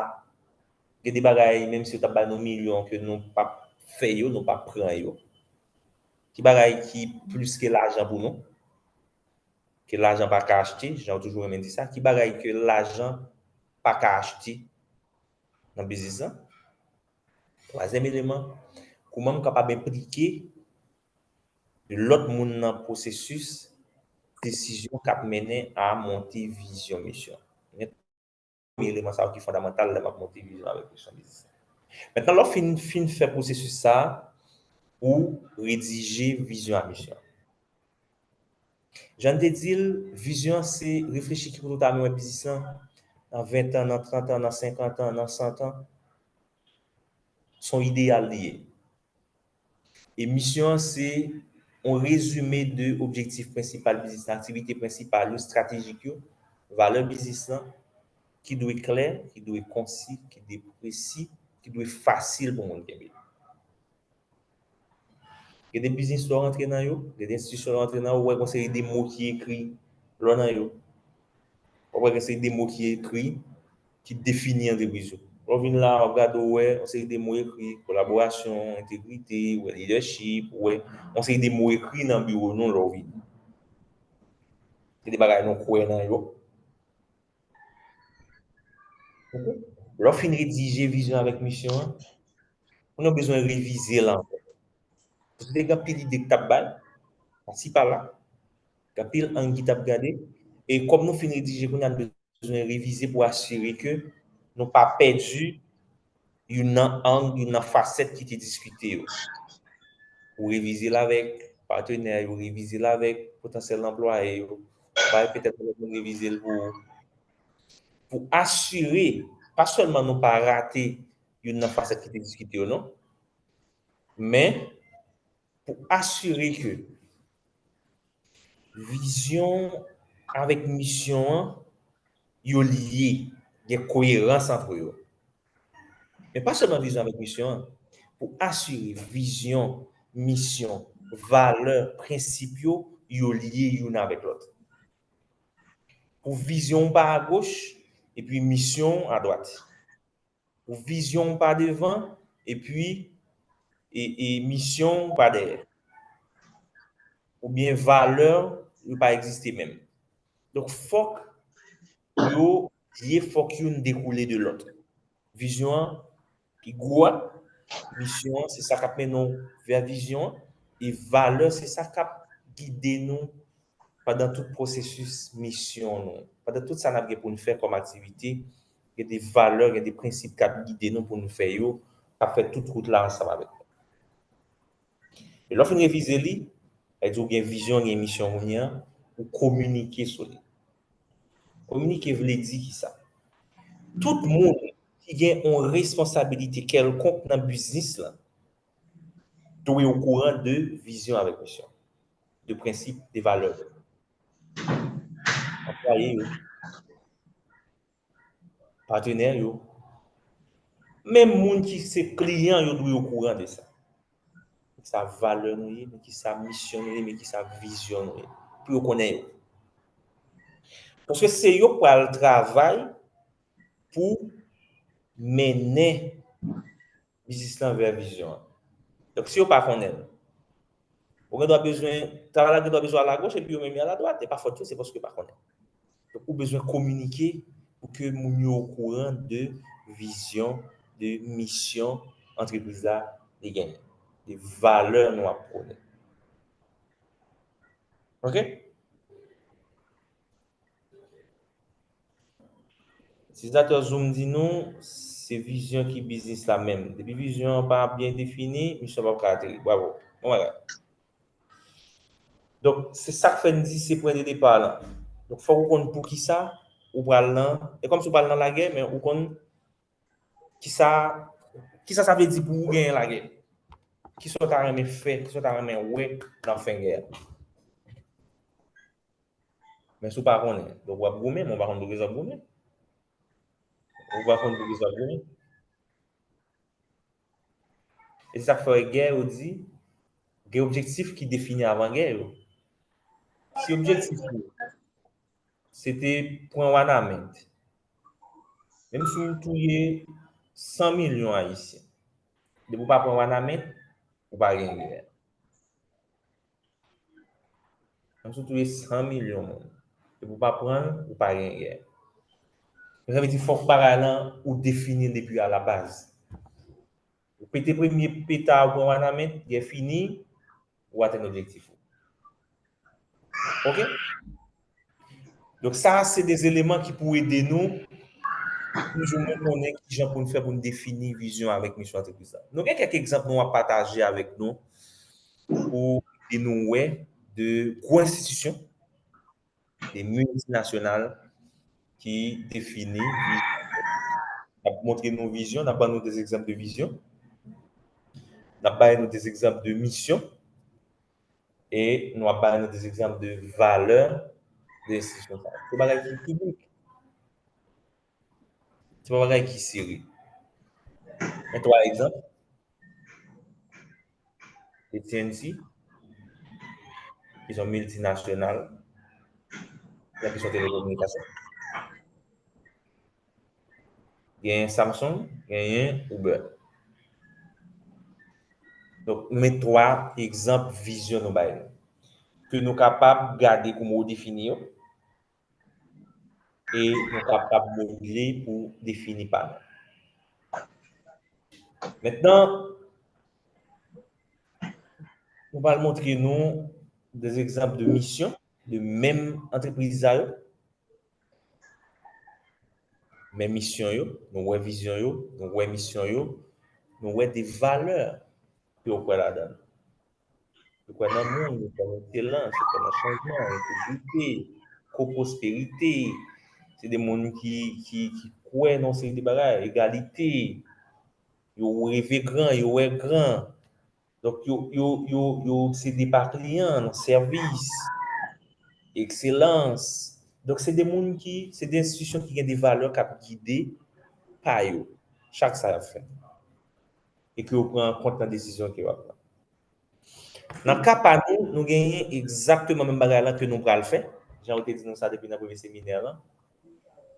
gen de bagay, menm si yo t ap bay nou milyon, ke nou p ap fè yo, nou p ap pran yo. Ki bagay ki plis ke lajan pou nou? Ke lajan pa ka achte, jan w toujou renmen di sa, ki bagay ke lajan pa ka achte nan biznis lan? Twazyèm eleman, kòman m kapab enplike de lòt moun nan pwosesis desizyon k ap mennen a monte vizyon misyon? Premye eleman sa yo ki fondamantal lè m ap monte vizyon avèk misyon biznis. Mentnan, lè w fin, fin fè pwosesis sa a, ou redije vizyon a misyon. Jan n te di l, vizyon an se reflechi ki kote w ta renmen wè biznis lan nan ven tan, nan trant an, nan senkant an, nan san tan. Se yon ideyal li ye. E misyon an se yon rezime de objektif prensipal biznis lan, aktivite prensipal yo, estratejik yo, valè biznis lan, ki dwe klè, ki dwe konsi, ki dwe presi, ki dwe fasil pou moun kenbe. Gen de biznis lè w rantre nan yo, gen de enstitisyon lè w rantre nan yo, ou wè gen yon seri de mo ki ekri lè w nan yo. Ou wè gen yon seri de mo ki ekri, ki defini antrepriz yo. Lè w vin la, w ap gade, ou wè yon seri de mo ekri, kolaborasyon, entegrite, ou wè leadership, ou wè yon seri de mo ekri nan biwo nou lè w vini. Gen de bagay nou kwè nan yo. Lè w fin redije vizyon avèk misyon an, ou nan bezwen revize l ankò. Paske te gen anpil ide ki t ap bay, pasi pala, gen anpil ang ki t ap gade, e kòm nou fin redije kounye a, nou bezwen revize pou asire ke nou pa pèdi youn nan ang, youn nan fasèt ki te diskite yo. Ou revize l avèk patnè yo, revize l avèk potansyèl anplwaye yo, bay petèt yon lòt moun revize l pou ou. Pou asire, pa sèlman nou pa rate youn nan fasèt ki te diskite yo, non, men pou asire ke vizyon avèk misyon an, yo lye, gen koyerans ant yo. Men pa sèlman vizyon avèk misyon an, pou asire vizyon, misyon, valè, prensip yo, yo lye youn avèk lòt. Pou vizyon w pa agoch, epi misyon w adwat. Pou vizyon w pa devan, epi e, e misyon w pa dèyè. Oubyen valè yo pa egziste menm. Donk, fòk yo lye, fòk youn dekoule de lòt. Vizyon an ki gwo a, misyon an, se sa k ap mennen w vè vizyon an, e valè, se sa k ap gide nou pandan tout pwosesis misyon nou. Pandan tout sa n ap gen pou n fè kòm aktivite, gen de valè, gen de prensip k ap gide nou pou n fè yo, k ap fè tout wout la ansanm avèk nou. E lè w fin revize li, sa vle di ou gen vizyon, gen misyon kounye a, ou kominike sou li. Kominike vle di kisa? Tout moun ki gen yon responsabilite kèlkonk nan biznis lan dwe okouran de vizyon avèk misyon, de prensip, de valè. Anplwaye yo, patnè yo, menm moun ki se kliyan yo dwe okouran de sa. Ki sa valè nou ye, men ki sa misyon nou ye, men ki sa vizyon nou ye. Pou yo konnen yo. Paske se yo k pral travay pou mennen biznis lan vè vizyon an. Donk, si yo pa konnen l, ou gen dwa bezwen, travay la gen dwa bezwen al agoch, epi yo menm y al adwat, e pa fòt yo, se paske yo pa konnen. Donk, ou bezwen kominike pou ke moun yo okouran de vizyon, de misyon antrepriz la li genyen, de valè nou ap pwone. Oke? Itilizatè Zoom di nou, se vizyon ki biznis la menm. Depi vizyon an pa byen defini, misyon p ap ka ateri. Bravo. Bon bagay. Donk, se sa k fè n di se pwen de depa lan. Donk, fòk ou konn poukisa ou pral nan, e kòmsi ou pral nan lagè, men ou konn kisa, kisa sa vle di pou ou genyen lagè. Kisa w ta renmen fè, kisa w ta renmen wè nan fen gè a. Men si w pa konnen, donk w ap goumen, men w pa konn poukisa w ap goumen. Ou pa konn poukisa w ap goumen. E se sa k fè gè yo di, gen objektif ki defini avan gè yo. Si objektif ou se te pran Wanament, menm si w touye san milyon Ayisyen, depi w pa pran Wanament, ou pa gen gè. Menm si w touye san milyon moun, depi w pa pran l, ou pa gen gè. Men sa vle di fòk bagay lan ou defini l depi alabaz. Ou pete premye peta, ou pran Wanament, gè fini, ou atenn objektif ou. Oke? Donk, sa a se de eleman ki pou ede nou toujou nou konnen kijan pou n fè pou n defini vizyon avèk misyon antrepriz la. Nou gen kèk egzanp nou ap pataje avèk nou pou ede nou wè de gwo enstitisyon, de miltinasyonal ki defini vizyon. N ap montre nou vizyon, n ap ban nou de egzanp de vizyon, n ap bay nou de egzanp de misyon, e nou ap bay nou de egzanp de valè de enstitisyon sa yo. Se bagay ki piblik. Se pa bagay ki sere. Men twa egzanp. A T and T, ki se yon miltinasyonal nan kesyon telekominikasyon. Genyen Samsung, genyen Uber. Donk, men twa egzanp vizyon nou bay nou. Ke nou kapab gade kouman yo defini yo, e nou kapab modle pou defini pa nou. Mentnan, nou pral montre nou de egzanp de misyon de menm antrepriz sa yo. Men misyon yo, nou wè vizyon yo, nou wè misyon yo, nou wè de valè ke yo kwè ladan l. Yo kwè nan moun, yo kwè nan ekselans, yo kwè nan chanjman, entegrite, kopwosperite. Se de moun ki, ki, ki kwè nan yon seri de bagay, egalite. Yo reve gran, yo wè gran. Donk, yo, yo, yo, yo se de pa kliyan, nan sèvis, ekselans. Donk, se de moun ki, se de enstitisyon ki gen de valè k ap gide pa yo, chak sa y ap fè. E ke yo pran an kont nan desizyon ke yo ap pran. Nan ka pa nou, nou genyen egzakteman menm bagay la ke nou pral fè, jan yo te di nou sa depi nan premye seminè lan.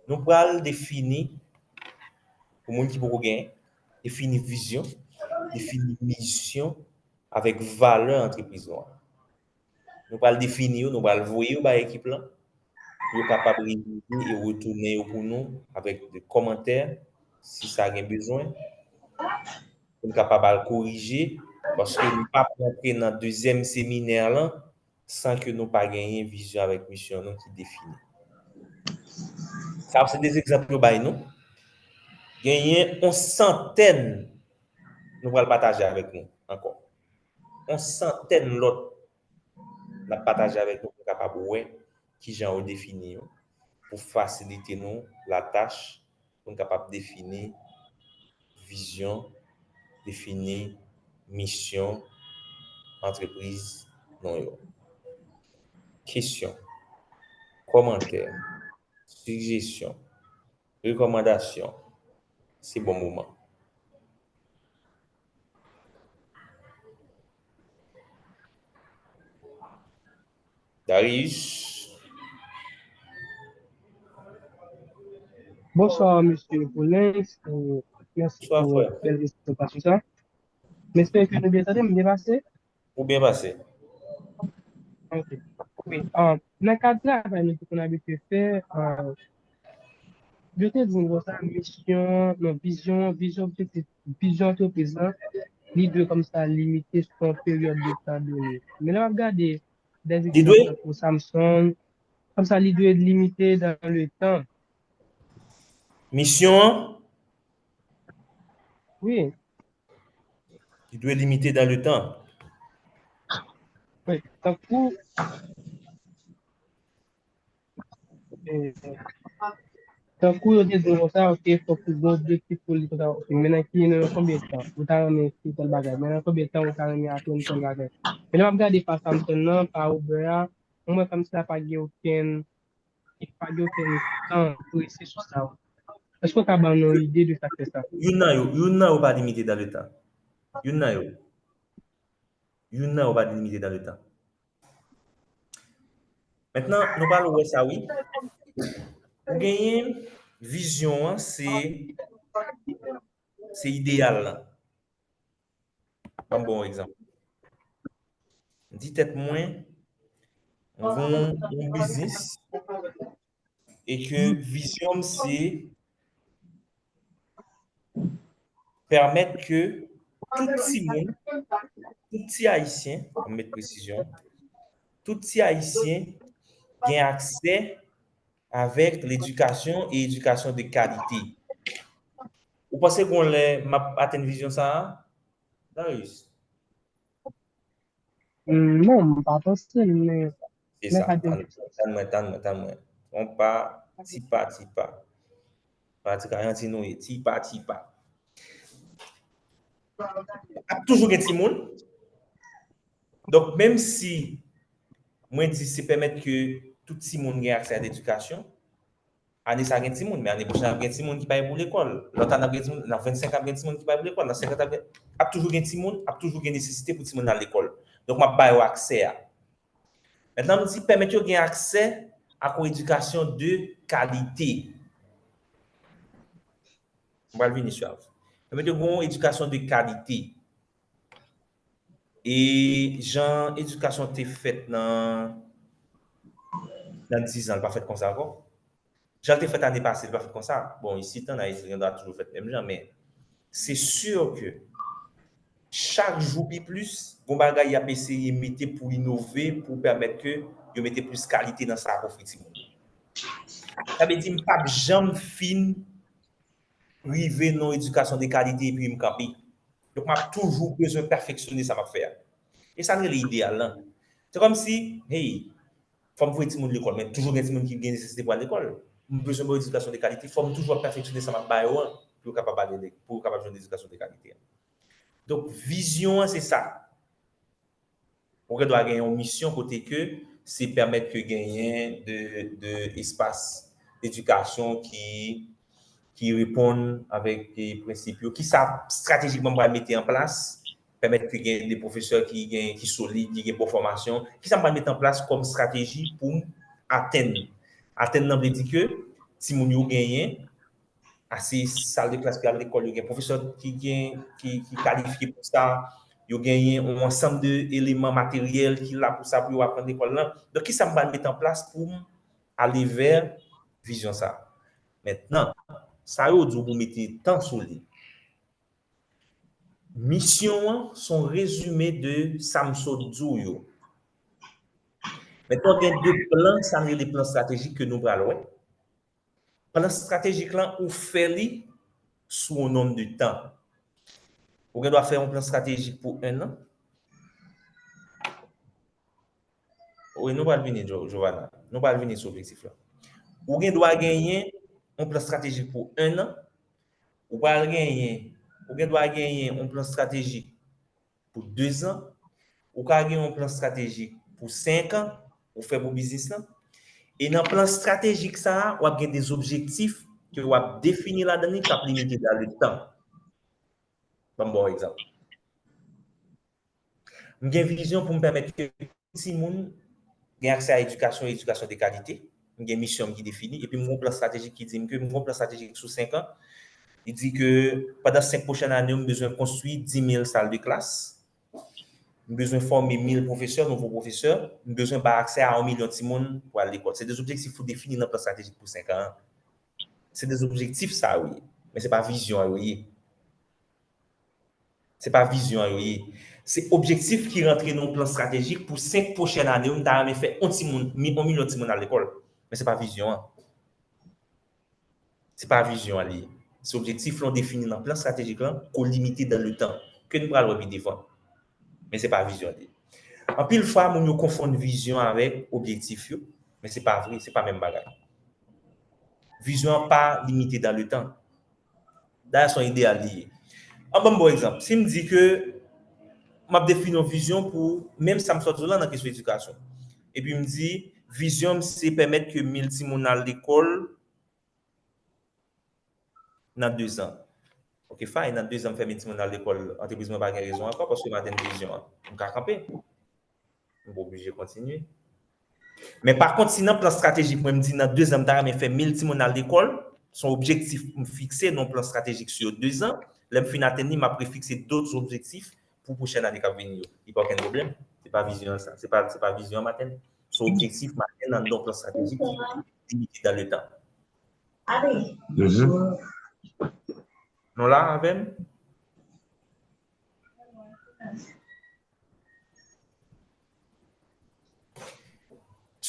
Nou pral defini, pou moun ki poko genyen, defini vizyon, defini misyon avèk valè antrepriz nou an. Nou pral defini yo, nou pral voye yo bay ekip lan, pou yo kapab revize e retounen yo pou nou avèk de kòmantè, si sa gen bezwen, pou n kapab al korije, paske nou p ap rantre nan dezyèm seminè lan san ke nou pa genyen vizyon avèk misyon nou ki defini. Sa se de egzanp yo bay nou. Genyen yon santèn nou pral pataje avèk nou ankò. Yon santèn lòt n ap pataje avèk nou pou n kapab wè kijan yo defini yo, pou fasilite nou latach, pou n kapab defini vizyon, defini misyon antrepriz nou yo. Kesyon, kòmantè, sijesyon, rekòmandasyon, se bon moman. Darius. Bonswa, mesye Paulens. Mèsi pou bèl prezantasyon sa. M espere ke nou byen tande m, byen pase. Ou byen pase. Ok. Wi. Um, nan kad travay nou te konn abitye fè, um, yo te di nou konsa, misyon, non, vizyon, vizyon, objektif, vizyon antrepriz lan, li dwe kòmsa limite sou yon peryòd de tan done. Men lè w ap gade, dèzegzanp pou Samsung, kòmsa li dwe limite dan le tan. Misyon an? Wi. Li dwe limite dan le tan. Wi, tankou, eh, tankou yo te di w konsa, ok, fòk ou gen objektif pou li konsa, ok, men nan ki, nan konbyen tan ou ta renmen ekri tèl bagay, men nan konbyen tan ou ta renmen aprann tèl bagay. Men lè m ap gade pa Samsung nan, pa Uber a, mwen wè kòmsi la pa gen okenn, pa gen okenn tan presi sou sa. Èske w ka ban nou yon ide de sa k fè sa? Youn nan yo, youn nan yo pa limite dan le tan. Youn nan yo. Youn nan yo pa limite dan le tan. Mentnan, nou pral wè sa, wi. Ou genyen vizyon an, se, se ideyal lan. Ban m ba w yon egzanp. M di tèt mwen, mwen gen yon, yon biznis, e ke vizyon m se pèmèt ke tout timoun, tout ti Ayisyen, an m met presizyon, tout ti Ayisyen gen aksè avèk ledikasyon e edikasyon de kalite. Ou panse gen yon lè m ap atenn vizyon sa a, Darius? Non, m pa panse, men... Se sa, tann mwen, tann mwen, tann mwen. On pa, ti pa, ti pa. Pa ti ka yon ti nou ye, ti pa, ti pa. Ap toujou gen timoun. Donk, menm si mwen di se pèmèt ke tout timoun gen aksè a ledikasyon, Ane sa gen timoun, men ane pwochèn ap gen timoun ki pa pou lekòl. Lòt ane ap gen timoun, nan vennsenk ap gen timoun ki pa pou lekòl, nan senkant ap gen, ap toujou gen timoun, ap toujou gen nesesite pou timoun al lekòl. Donk, m ap ba yo aksè a. Mentnan, m di pèmèt yo gen aksè ak yon edikasyon de kalite. M pral vini sou sa. Pèmèt yo gen yon edikasyon de kalite. E jan edikasyon te fèt nan, nan dizan, li pa fèt konsa ankò. Jan l te fèt ane pase, li pa fèt konsa. Bon, isit, an Ayiti, li gendwa toujou fèt menm jan, men se si ke chak jou pi plis, gon bagay y ap eseye mete pou inove, pou pèmèt ke yo mete plis kalite nan sa y ap ofri timoun yo. Sa vle di, m p ap janm fin rive nan yon edikasyon de kalite epi m kanpe. Donk, m ap toujou bezwen pèfeksyone sa m ap fè a. E sa n rele ideyal lan. Se kòmsi, hey, fò m voye timoun lekòl, men toujou gen timoun ki gen nesesite pou al lekòl. M bezwen ba yo edikasyon de kalite, fò m toujou ap pèfeksyone sa m ap ba yo an, pou yo kapab ale, pou yo kapab jwenn edikasyon de kalite an. Donk, vizyon an, se sa. Ou gen dwa gen yon misyon kote ke se pèmèt ke genyen de, de espas edikasyon ki, ki reponn avèk, e, prensip yo. Kisa estratejikman m pral mete an plas, pèmèt ke gen de pwofesè ki gen, ki solid, ki gen bon fòmasyon. Kisa m pral mete an plas kòm estrateji pou m atenn? Atenn nan vle di ke timoun yo genyen ase sal de klas pou y al lekòl, yo gen pwofesè ki gen, ki, ki kalifye pou sa, yo genyen yon ansanm de eleman materyèl ki la pou sa, pou yo aprann lekòl lan. Donk, kisa m pral mete an plas pou m ale vè vizyon sa? Mentnan, sa yo di w pou mete tan sou li. Misyon an se yon rezime de sa m sot di w yo. Mentnan, gen de plan, sa n rele plan estratejik ke nou pral wè. Plan estratejik lan, ou fè li sou yon nonm de tan. Ou gen dwa fè yon plan estratejik pou en an. Wi, nou pral vini, Jo-, Jovana. Nou pral vini sou objektif la. Ou gen dwa genyen yon plan estratejik pou en an. Ou pral genyen, ou gen dwa genyen yon plan estratejik pou de zan, ou ka gen yon plan estratejik pou senk an, ou fè pou biznis lan. E nan plan estratejik sa a, w ap gen de zobjektif ke w ap defini ladan li k ap limite dan le tan. Ban m ba w egzanp. M gen vizyon pou m pèmèt ke timoun gen aksè a edikasyon, edikasyon de kalite. M gen misyon m ki defini, epi m gen yon plan estratejik ki di m ke, m gen yon plan estratejik sou senk an. Li di ke pandan senk pwochèn ane yo, m bezwen konstwi dis mil sal de klas. M bezwen fòme mil pwofesè, nouvo pwofesè. M bezwen bay aksè a yon milyon timoun pou al lekòl. Se de zobjektif ou defini nan plan estratejik pou senk an an. Se de zobjektif sa yo ye. Men se pa vizyon an yo ye. Se pa vizyon an yo ye. Se objektif ki rantre nan yon plan estratejik pou senk pwochèn ane yo, m ta renmen fè yon timoun, mi-, yon milyon timoun al lekòl. Men se pa vizyon an. Se pa vizyon an li ye. Se objektif lan w defini nan plan estratejik lan, ke w limite dan le tan, ke n pral wè pi devan. Men se pa vizyon an li ye. Anpil fwa, moun yo konfonn vizyon avèk objektif yo, men se pa vre, se pa menm bagay. Vizyon an pa limite dan le tan. Dayè, se yon ideyal li ye. An ban m bon egzanp. Si m di ke m ap defini yon vizyon pou menm sa m sot di w lan nan kesyon edikasyon. Epi m di, vizyon m se pèmèt ke mil timoun al lekòl nan de zan. Ok, fine, nan de zan m fè mil timoun al lekòl, antrepriz mwen pa gen rezon ankò paske m atenn vizyon an. M ka kanpe. M pa oblije kontinye. Men pa kont, si nan plan estratejik mwen, m di nan de zan m ta renmen fè mil timoun al lekòl, se yon objektif m fikse nan plan estratejik sou de zan. Lè m fin atenn li, m ap refikse dòt objektif pou pwochèn ane k ap vini yo. Li pa okenn pwoblèm. Se pa vizyon an sa. Se pa, se pa vizyon an m atenn. Se yon objektif m atenn anndan yon plan estratejik ki limite dan le tan. Mhm. Nou la avè m?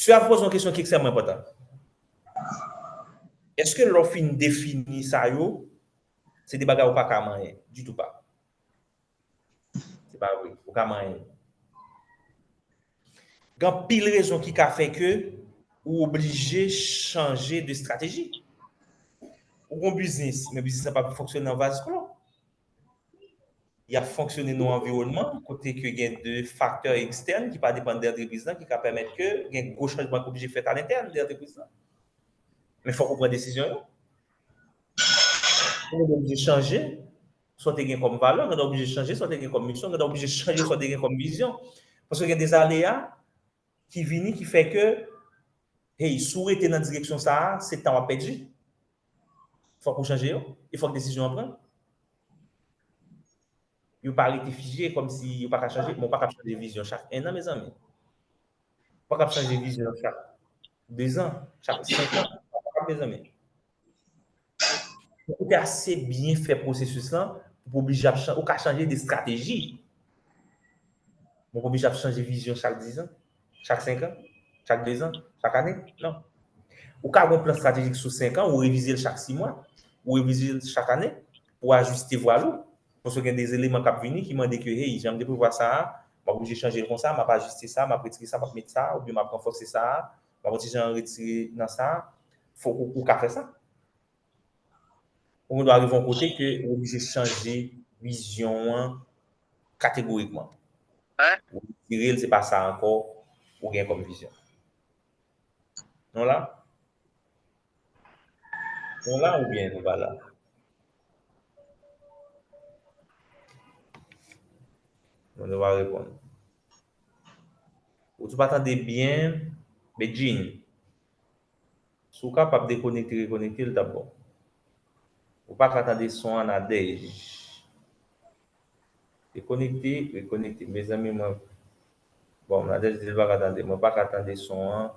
Sè a poze yon kesyon ki ekstrèmman enpòtan. Èske lè w fin defini sa yo, se de bagay ou pa ka manyen? Ditou pa. Se pa vre. Ou ka manyen. Gen anpil rezon ki ka fè ke ou oblije chanje de estrateji. Ou gon biznis, men biznis la pa fonksyone nan vaz klo. Y ap fonksyone nan yon anviwònman kote ke gen de faktè ekstèn ki pa depann de antrepriz lan ki ka pèmèt ke gen gwo chanjman ki oblije fèt alentèn de antrepriz lan. Men fòk ou pran desizyon yo. Ou gen oblije chanje sa w te gen kòm valè, ou gen oblije chanje sa w te gen kòm misyon, ou gen oblije chanje sa w te gen kòm vizyon. Paske gen de aleya ki vini, ki fè ke, hey, si w rete nan direksyon sa a, se tan w ap pèdi. Fòk ou chanje yo, e fòk desizyon an pran. Yo pa rete fije, kòmsi yo pa ka chanje. Bon, ou pa ka chanje vizyon chak enn an, mezanmi. Ou pa ka chanje vizyon chak dezan, chak senk an. Ou pa ka, mezanmi. Ou te ase byen fè pwosesis lan pou w oblije ap chan-, ou ka chanje de estrateji. Mwen pa oblije ap chanje vizyon chak dizan, chak senk an, chak dezan, chak ane. Non. Ou ka gen yon plan estratejik sou senk an, ou revize l chak sis mwa, ou revize l chak ane pou ajiste vwal ou. Paske gen de eleman k ap vini ki mande ke, hey, jan m te prevwa sa a, m ap oblije chanje l konsa, m ap ajiste sa, m ap retire sa, m ap met sa, oubyen m ap ranfòse sa a, m ap yon ti jan retire nan sa a. Fòk ou, ou ka fè sa. Ou gen dwa rive yon kote ke ou oblije chanje vizyon an kategorikman. Ou retire l, se pa sa ankò ou gen kòm vizyon. Nou la? Nou la oubyen nou pa la? Nou pa reponn. Ou tou pa tande byen, Bedjine. Si w kapab dekonekte, rekonekte, l t ap bon. Ou pa ka tande son an, Nadège. Dekonekte, rekonekte. Mezanmi, mwen, bon, Nadège di l pa ka tande. Mwen pa ka tande son an.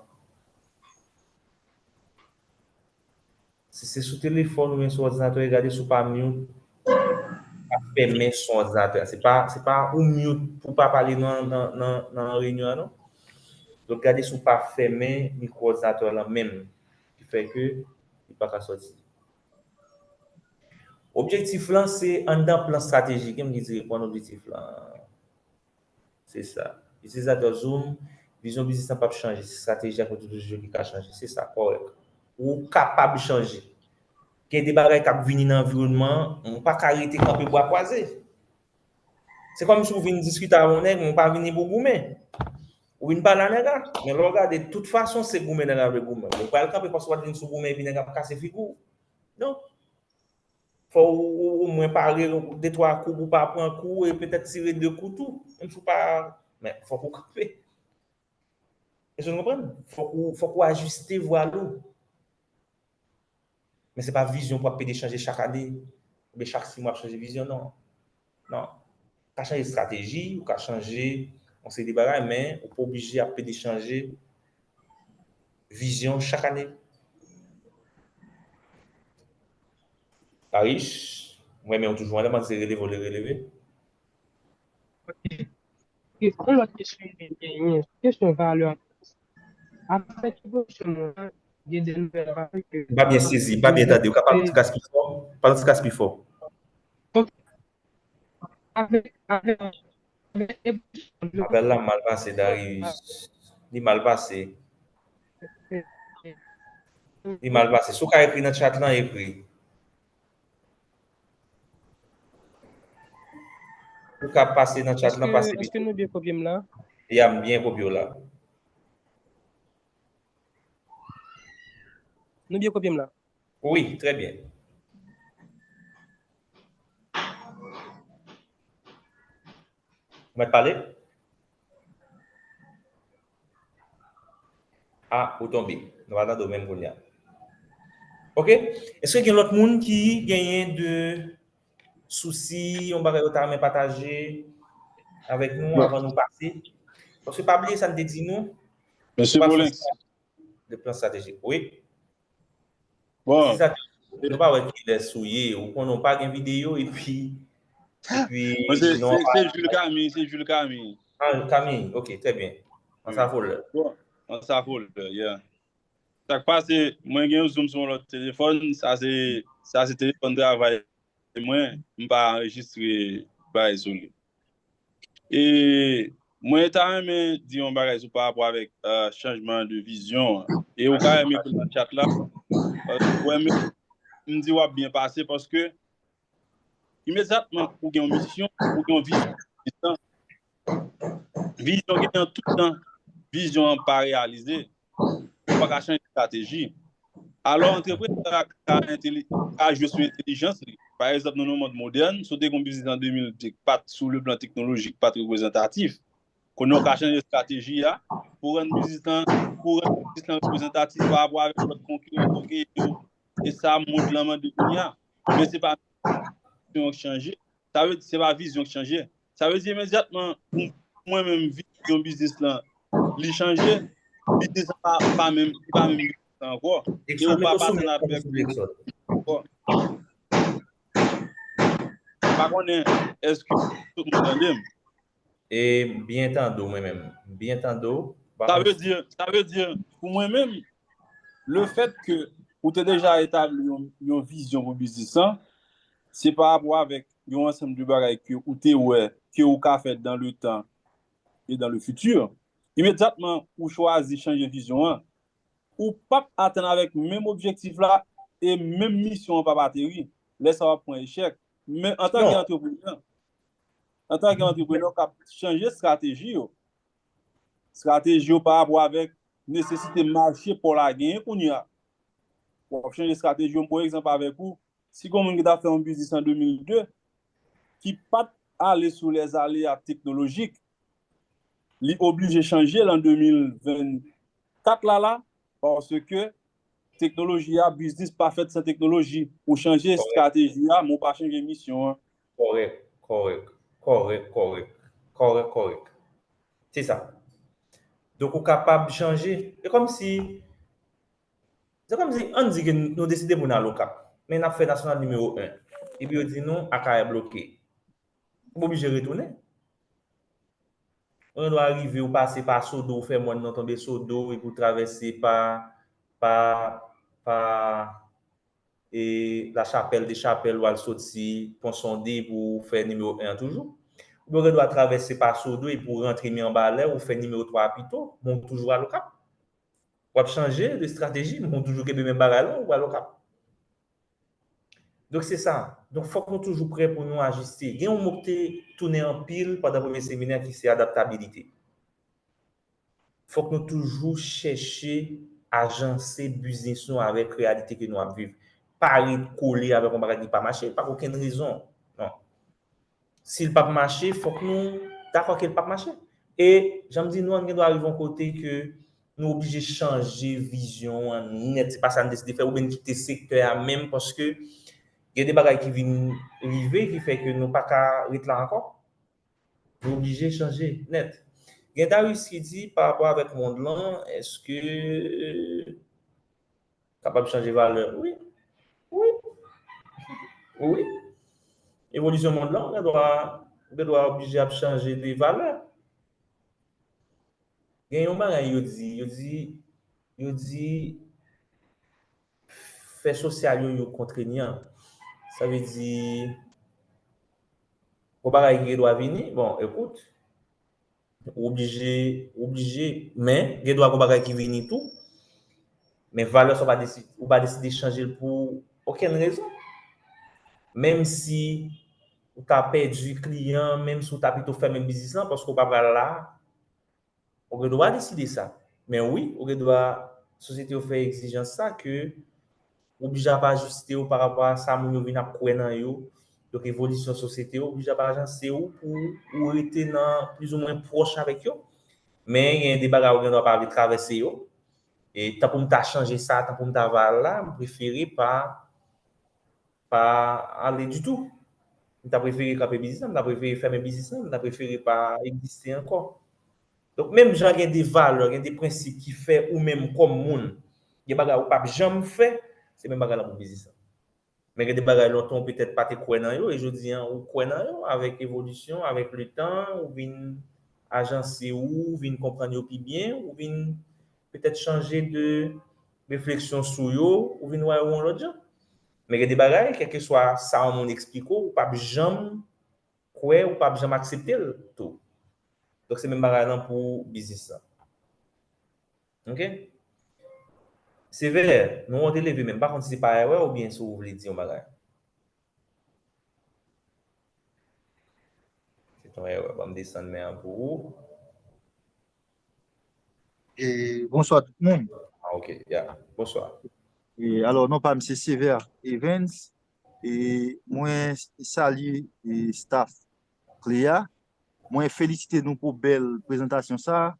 Si se sou telefòn oubyen sou òdinatè, gade si w pa mute, pa fèmen son òdinatè. Se pa, se pa ou mute pou w pa pale nan, nan, nan, nan reyinyon an, non. Donk, gade si w pa fèmen mikwo òdinatè lan menm, ki fè ke li pa ka sòti. Objektif lan, se anndan plan estratejik, m ki di reponn objektif lan. Se sa. Itilizatè Zoom, vizyon biznis lan p ap chanje, se estrateji ak metodoloji yo ki ka chanje. Se sa, kòrèk. Ou kapab chanje. Gen de bagay k ap vini nan anviwònman an, ou pa ka rete kanpe bra kwaze. Se kòmsi ou vin diskite avè yon nèg, men ou pa vini pou goumen. Ou vin pale a nèg la, men lè w gade, tout fason, se goumen nèg la vle goumen. Ou pral kanpe paske w pa t vin sou goumen epi nèg ap kase figi w. Non. Fò ou, ou, ou omwen pare de twa kou pou w pa pran kou e petèt tire de kou tou. Menm si w pa, men fòk ou kanpe. Èske nou konprann? Fòk ou, fòk ou ajiste vwal ou. Men se pa vizyon pou ap pede chanje chak ane, oubyen chak sis mwa ap chanje vizyon, non. Non. Ou ka chanje estrateji, ou ka chanje yon seri de bagay, men ou pa oblije ap pede chanje vizyon chak ane. Arish, mwen renmen w toujou anlè, m se releve w, releve. Ok. Ok, yon lòt kesyon mwen genyen, kesyon valè. Avèk evolisyon mond lan, gen de nouvèl valè ke... M pa byen sezi, m pa byen tande. Ou ka pale yon ti kras pi fò? Pale yon ti kras pi fò. Ok. Avèk, avèk, avèk evolisyon... Apèl la mal pase, Darius. Li mal pase. Li mal pase. Si w ka ekri nan chat lan, ekri. Ou ka pase nan chat lan, pase. Èske nou byen kopye m la? Ya, m byen kopye w la. Nou byen kopye m la? Wi, trè byen. Ou mèt pale? Ah, ou tonbe. Nou pa tande w menm kounye a. Ok. Èske gen lòt moun ki genyen de sousi, yon bagay yo ta renmen pataje avèk nou avan nou pase? Paske pa bliye sa n te di nou. Mesye Bolens. De plan estratejik. Wi. Bon. Si sa, nou pa wè kilès ou ye, ou konnen w pa gen videyo, epi, epi... Bon, se, se, se Jules Camille, se Jules Camille. Ah, Camille, ok, trè byen. An sa folè. Bon, an sa folè, yeah. Sa k pase, mwen gen yon Zoom sou yon lòt telefòn, sa se, sa se telefòn travay mwen, m pa anrejistre bagay sou li. E mwen ta renmen di yon bagay sou pa rapò avèk, euh, chanjman de vizyon an. E ou ka renmen pou nan chat la, euh, ou renmen, m di w ap byen pase paske imedyatman ou gen yon misyon, ou gen yon vizyon, vizyon genyen tout tan, vizyon an pa reyalize, ou pa ka chanje estrateji. Alò, antreprenè a ka, enteli- ka jwe sou entèlijans li. Pa egzanp, nan yon mond modèn, si w te gen yon biznis an de mil de k pa t sou le plan teknolojik, pa t reprezantatif, kounye a w ka chanje estrateji a pou rann biznis lan, pou rann biznis lan reprezantatif pa rapò avèk lòt konkiran ke yo. E sa mond lan mande kounye a. Men se pa vizyon k chanje. Sa vle di se pa vizyon k chanje. Sa vle di imedyatman pou mwen menm vizyon biznis lan li chanje. Biznis lan pa, pa menm, li pa menm biznis lan ankò. E ou pa pa tann avèk ankò. M pa konnen èske tout moun tande m. E byen tande w mwen menm. Byen tande w. Sa vle di, sa vle di pou mwen menm, le fèt ke ou te deja etabli yon, yon vizyon pou biznis lan, se pa rapò avèk yon ansanm de bagay ke ou te wè ke ou ka fè dans le temps et dans le futur. Imedyatman ou chwazi chanje vizyon an, ou p ap atann avèk menm objektif la e menm misyon an p ap ateri. Lè sa a w ap pran echèk. Men antanke antreprenè, antanke antreprenè, w ka chanje estrateji yo. Estrateji yo pa rapò avèk nesesite mache pa w la genyen kounye a. W ap chanje estrateji yo. M pran egzanp avèk ou. Si gen yon moun ki t ap fè yon biznis an de mil de, ki pa t ale sou lèzaleya teknolojik, li oblije chanje l an de mil vennkat la la, paske teknoloji a, biznis pa fèt san teknoloji. Ou chanje estrateji a, men ou pa chanje misyon an. Kòrèk, kòrèk, kòrèk, kòrèk, kòrèk, kòrèk. Se sa. Donk, ou kapab chanje. E kòmsi, se kòmsi, ann di ke nou deside pou n al Okap. Men n ap fè nasyonal nimewo en. Epi yo di nou, Akayè bloke. Ou oblije retounen. Ou gen dwa rive, ou pase pa Sodo, ou fè mòn nan tonbe Sodo, epi ou travèse pa, pa, pa e Lachapèl, Dechapèl, ou al soti Pon Sonde pou ou fè nimewo en an toujou. Oubyen ou gen dwa travèse pa Sodo epi ou rantre Mibalè, ou fè nimewo twa pito, men ou toujou al Okap. W ap chanje de estrateji, men ou toujou kenbe menm bagay la, ou al Okap. Donk, se sa. Donk, fòk nou toujou prè pou nou ajiste. Gen yon mo ki te tounen anpil pandan premye seminè ki se adaptabilite. Fòk nou toujou chèche ajanse biznis nou avèk reyalite ke nou ap viv. Pa ret kole avèk yon bagay ki pa mache, pa gen okenn rezon. Non. Si l p ap mache, fòk nou dakò ke l p ap mache. E, jan m di nou an, gen dwa rive yon kote ke nou oblije chanje vizyon an nèt. Se pa sa n deside fè, oubyen n kite sektè a menm, paske gen de bagay ki vin rive ki fè ke nou pa ka ret la ankò. Nou oblije chanje nèt. Gen Darius ki di, pa rapò avèk mond lan, èske kapab chanje valè? Wi. Wi. Wi. Evolisyon mond lan, ou gen dwa, ou gen dwa oblije ap chanje de valè. Gen yon bagay yo di, yo di, yo di, fè sosyal yo, yo kontrenyan. Sa vle di, gon bagay ki gen dwa vini, bon, ekout, ou oblije, ou oblije, men, gen dwa gon bagay ki vini tou, men valè sa ou pa deside, ou pa deside chanje l pou okenn rezon. Menm si ou ta pèdi kliyan, menm si ou ta pito fèmen biznis lan, paske ou pa pral la, ou gen dwa deside sa. Men wi, ou gen dwa, sosyete yo fè egzijans sa ke ou oblije ap ajiste w pa rapò a sa moun yo vin ap kwè nan yo. Donk, evolisyon sosyete yo oblije ap ajanse w pou ou rete nan plizoumwen pwòch avèk yo. Men gen de bagay ou gen dwa pa vle travèse yo. E tan pou m ta chanje sa, tan pou m ta va la, m prefere pa pa ale ditou. M ta prefere kanpe biznis lan, m ta prefere fèmen biznis lan, m ta prefere pa egziste ankò. Donk, menm jan gen de valè, gen de prensip ki fè ou menm kòm moun, gen bagay ou p ap janm fè, se menm bagay lan pou biznis lan. Men gen de bagay lontan ou petèt pa te kwè nan yo, e jodi a ou kwè nan yo, avèk evolisyon, avèk letan, ou vin ajanse ou, ou vin konprann yo pi byen, ou vin petèt chanje de refleksyon sou yo, ou vin wè yo yon lòt jan. Men gen de bagay, kèlkeswa sa yon moun eksplike w, ou p ap janm kwè, ou p ap janm aksepte l tou. Donk, se menm bagay lan pou biznis lan. Oke? Sevè, nou wè w te leve, men m pa konn si se pa erè oubyen si w vle di yon bagay. Se ton erè. Ban m desann men an pou ou. E, bonswa tout moun. Ah, ok, ya. Bonswa. E, alò, non pa m se Sever Evans. E mwen salye, e, staff Clea. Mwen felisite nou pou bèl prezantasyon sa a,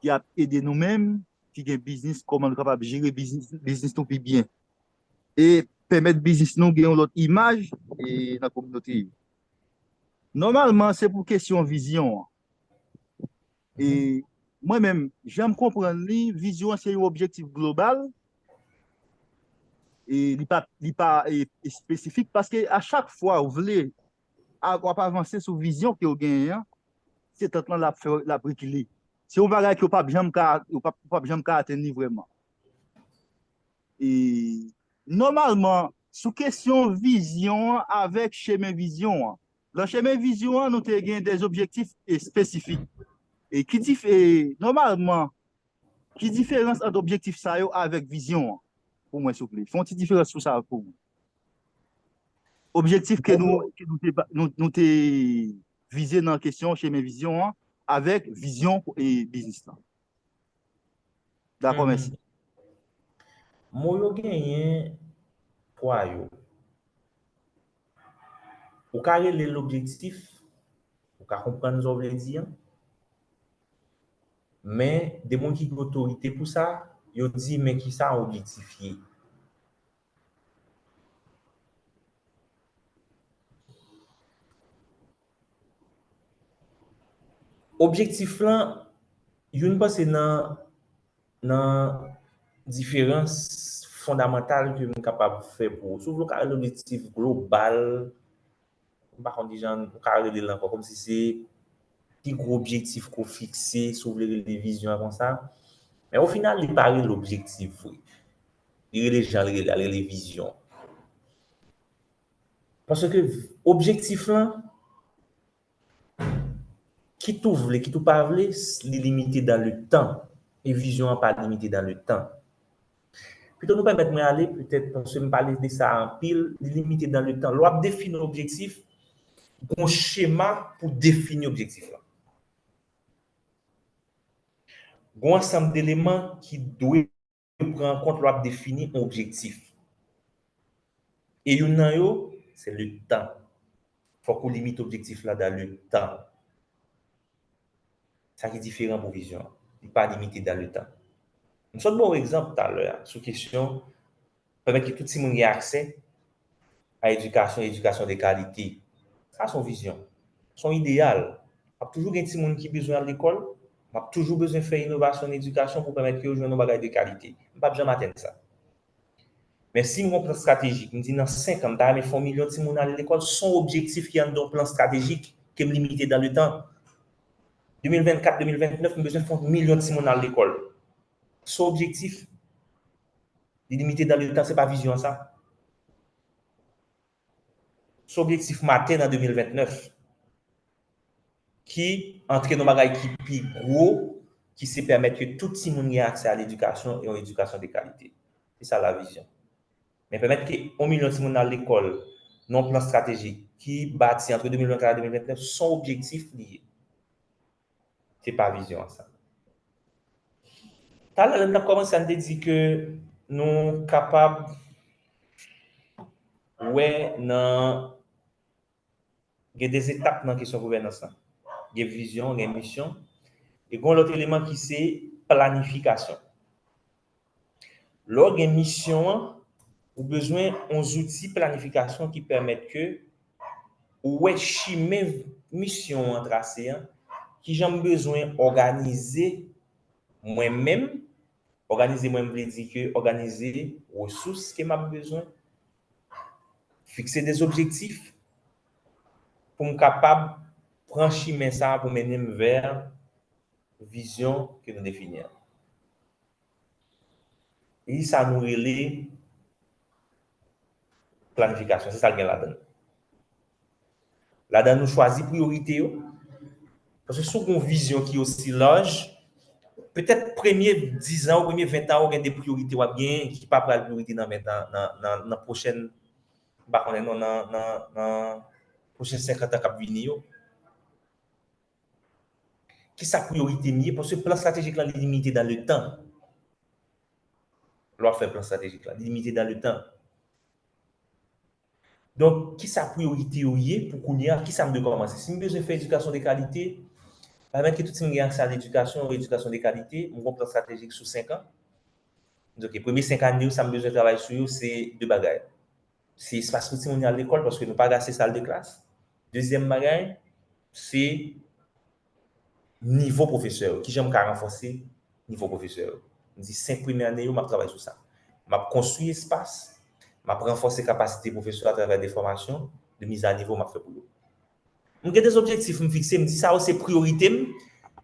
ki ap ede nou menm ki gen biznis, kòman nou kapab jere biznis, biznis nou pi byen. E pèmèt biznis nou gen yon lòt imaj, e, nan kominote yo. Nòmalman, se pou kesyon vizyon an. E mwen menm, jan m konprann li, vizyon an se yon objektif global, e li pa, li pa, e, espesifik, paske a chak fwa ou vle, a, w ap avanse sou vizyon ke w genyen an, se tant lan l ap fè, l ap rekile. Se yon bagay ke w p ap janm ka, w p ap, w p ap janm ka atenn li vrèman. E, nòmalman, sou kesyon vizyon an avèk chemen vizyon an, nan chemen vizyon an, nou te gen de objektif espesifik. E ki dif-, e, nòmalman, ki diferans ant objektif sa yo avèk vizyon an? Pou mwen, souple. Fè yon ti diferans sou sa pou mwen. Objektif ke nou, ke nou te, nou, nou te vize nan kesyon chemen vizyon an avèk vizyon, e, biznis lan. Dakò, mèsi. Mo yo genyen pwa yo. Ou ka rele l objektif, ou ka konprann sa w vle di an. Men, de moun ki gen otorite pou sa, yo di, men kisa yon objektif ye? Objektif lan, youn panse nan, nan diferans fondamantal ke m kapab fè pou ou. Si w vle, w ka rele l objektif global, m pa konn kijan ou ka rele l ankò, kòmsi se pi gwo objektif ke w fikse, si w vle rele vizyon an konsa. Men o final, li pa rele objektif vre. Li rele jan l rele a, li rele vizyon. Paske objektif lan, kit ou vle, kit ou pa vle, li limite dans le temps. E vizyon an pa limite dans le temps. Pito nou pèmèt mwen ale, petèt, paske m pale de sa anpil, li limite dans le temps. Lè w ap defini objektif, gon chema pou defini objektif lan. Gon ansanm de eleman ki dwe pran an kont lè w ap defini yon objektif. E youn nan yo, se le tan. Fòk ou limite objektif la dans le temps. Sa ki diferan pou vizyon an. Li pa limite dans le temps. M sot ba w egzanp talè a sou kesyon pèmèt ke tout timoun gen aksè a edikasyon, edikasyon de kalite. Sa se yon vizyon. Se yon ideyal. Ap toujou gen timoun ki bezwen al lekòl. M ap toujou bezwen fè inovasyon nan edikasyon pou pèmèt ke yo jwenn yon bagay de kalite. M p ap janm atenn sa. Men si m gen yon plan estratejik, m di nan senk an, m ta renmen fè yon milyon timoun ale lekòl, se yon objektif ki anndan yon plan estratejik ke m limite dans le temps. De mil vennkat, de mil vennèf, m bezwen fè yon milyon timoun al lekòl. Se yon objektif. Li limite dans le temps, se pa vizyon an sa. Se objektif m atè nan de mil vennèf ki antre nan bagay ki pi gwo, ki se pèmèt ke tout timoun gen aksè a ledikasyon e yon edikasyon de kalite. Se sa la vizyon. Men pèmèt ke yon milyon timoun al lekòl nan yon plan estratejik ki bati antre de mil vennkat a de mil vennèf, se yon objektif li ye. Se pa vizyon an sa. Talè lè n t ap kòmanse a, n te di ke nou kapab wè nan, gen de etap nan kesyon gouvènans lan. Gen vizyon, gen misyon, e gen yon lòt eleman ki se planifikasyon. Lè w gen misyon an, ou bezwen yon zouti planifikasyon ki pèmèt ke ou wè chimen misyon an trase an, kijan m bezwen òganize mwen menm, òganize mwen, m vle di ke òganize resous ke m ap bezwen, fikse de objektif pou m kapab pran chimen sa a pou mennen m vè vizyon ke nou defini an. E sa nou rele planifikasyon, se sa l gen ladan l. Ladan nou chwazi priyorite yo. Paske si w gen yon vizyon ki osi laj, petèt premye diz an ou premye ven tan ou gen de priyorite w ap genyen ki pa pral priyorite nan ven tan, nan, nan, nan pwochèn, m pa konnen non, nan, nan, nan pwochèn senkant an k ap vini yo. Kisa priyorite m ye? Paske plan estratejik lan li limite dans le temps. lè w ap fè plan estratejik la. Li limite dans le temps. Donk, kisa priyorite yo ye pou kounye a? Kisa m dwe kòmanse? Si m bezwen fè edikasyon de kalite, pèmèt ke tout timoun gen aksè a ledikasyon, edikasyon de kalite, m gen yon plan estratejik sou senk an. M di, oke, premye senk ane yo, sa m bezwen travay sou yo, se de bagay. Se espas pou timoun yo al lekòl, paske nou pa gen ase sal de klas. Dezyèm bagay, se nivo pwofesè yo. Kijan m ka ranfòse nivo pwofesè yo? M di, senk premye ane yo, m ap travay sou sa. M ap konstwi espas, m ap ranfòse kapasite pwofesè yo atravè de fòmasyon, de miz a nivo m ap fè pou yo. M gen de zobjektif m fikse, m di sa yo se priyorite m,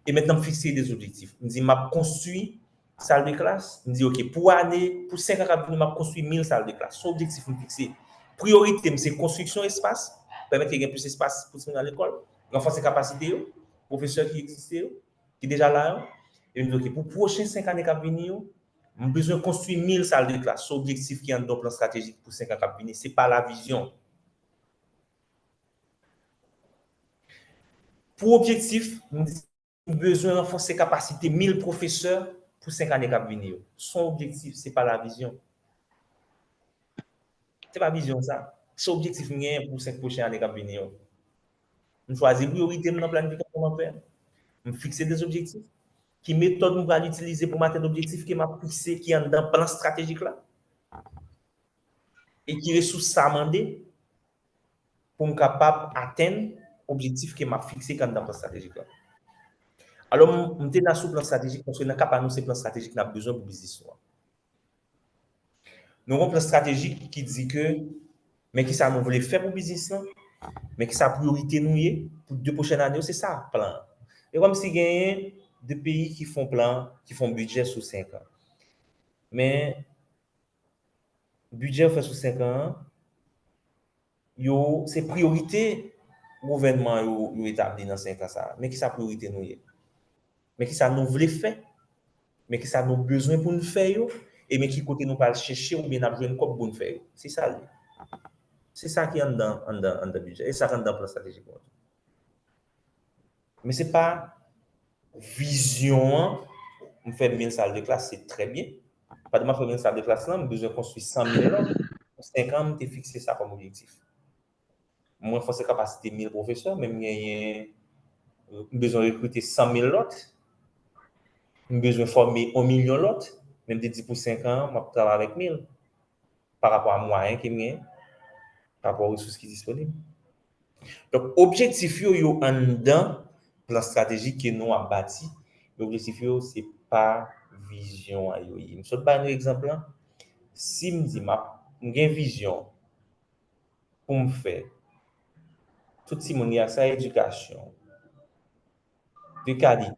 e mentnan m fikse de zobjektif. M di m ap konstwi sal de klas, m di, oke, pou ane, pou senk an k ap vini, m ap konstwi mil sal de klas. Se yon objektif m fikse. Priyorite m, se konstriksyon espas, pèmèt ke gen plis espas pou timoun al lekòl, ranfòse kapasite yo, pwofesè ki egziste yo, ki deja la yo. E m di, oke, pou pwochen senk ane k ap vini yo, m bezwen konstwi mil sal de klas. Se yon objektif ki anndan yon plan estratejik pou senk an k ap vini. Se pa la vizyon. Pou objektif, m di, m bezwen ranfòse kapasite mil pwofesè pou senk ane k ap vini yo. Se yon objektif, se pa la vizyon. Se pa vizyon sa. Se objektif m genyen pou senk pwochen ane k ap vini yo. M chwazi priyorite m nan planifikasyon m ap fè. M fikse de zobjektif. Ki metòd m pral itilize pou m atenn objektif ke m ap fikse, ki anndan plan estratejik la? E ki resous sa mande pou m kapab atenn objektif ke m ap fikse anndan plan estratejik la? Alò, m, m te la sou plan estratejik, paske nan ka pa nou, se plan estratejik n ap bezwen pou biznis nou an. Nou gen yon plan estratejik ki di ke, men kisa nou vle fè pou biznis lan, men kisa priyorite nou ye pou de pwochèn ane yo, se sa, plan an. E kòmsi genyen de peyi ki fè plan, ki fè bidjè sou senk an. Men, bidjè yo fè sou senk an an, yo, se priyorite gouvènman yo, yo etabli nan senk an sa a. Men kisa priyorite nou ye? Men kisa nou vle fè? Men kisa nou bezwen pou n fè yo? E men ki kote nou pral chèche oubyen n ap jwenn kòb pou n fè yo? Se sa l ye. Se sa ki anndan, anndan, anndan bidjè. E sa k anndan plan estratejik nou an tou. Men se pa vizyon an, m fè mil sal de klas, se trè byen. Pandan m ap fè mil sal de klas lan, m bezwen konstwi san mil lòt. Pou senk an, m te fikse sa kòm objektif. M ranfòse kapasite mil pwofesè, men m genyen, m bezwen rekrite san mil lòt. M bezwen fòme yon milyon lòt, men m te di pou senk an, m ap travay avèk mil. Pa rapò a mwayen ke m genyen, pa rapò a resous ki disponib. Donk, objektif yo, yo anndan plan estratejik ke nou ap bati. Men objektif yo, se pa vizyon an yo ye. M sot bay nou egzanp lan. Si m di m ap, m gen vizyon pou m fè tout timoun gen aksè a edikasyon de kalite,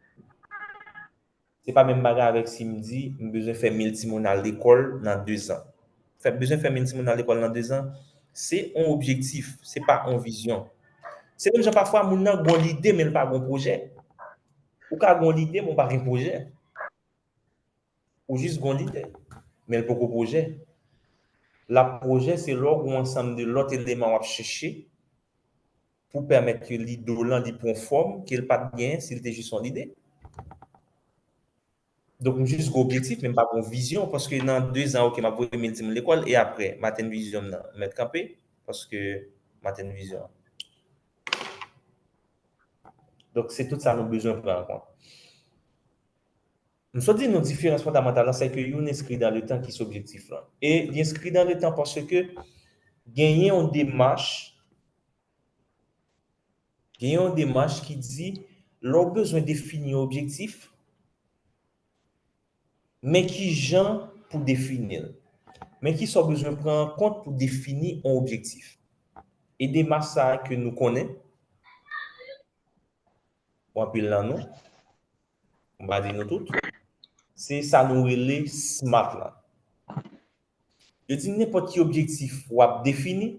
se pa menm bagay avèk si m di m bezwen fè mil timoun al lekòl nan dezan. Fè, bezwen fè mil timoun al lekòl nan dezan, se yon objektif, se pa yon vizyon. Se menm jan pafwa moun nan gen yon lide, men l pa gen yon pwojè. Ou ka gen yon lide, men w pa gen pwojè. Ou jis gen yon lide, men l poko pwojè. L ap pwojè, se lè w gen yon ansanm de lòt eleman w ap chèche pou pèmèt ke lide w lan li pran fòm ke l pa t genyen si l te jis yon lide. Donk, m jis gen objektif, men m pa gen vizyon, paske nan dezan, oke, m ap voye mil timoun lekòl, e apre, m atenn vizyon m nan, m mèt kanpe, paske m atenn vizyon an. Donk, se tout sa nou bezwen pran an kont. M sot di nou diferans fondamantal lan, se ke youn enskri dan le tan ki se objektif lan. E li enskri dan le tan paske genyen yon demach, genyen yon demach ki di, lè w bezwen defini yon objektif, men ki jan pou defini l. Men kisa w bezwen pran an kont pou defini yon objektif. E demach sa a ke nou konnen, pou anpil nan nou, m pa di nou tout, se sa nou rele SMART lan. Yo di nenpòt ki objektif w ap defini,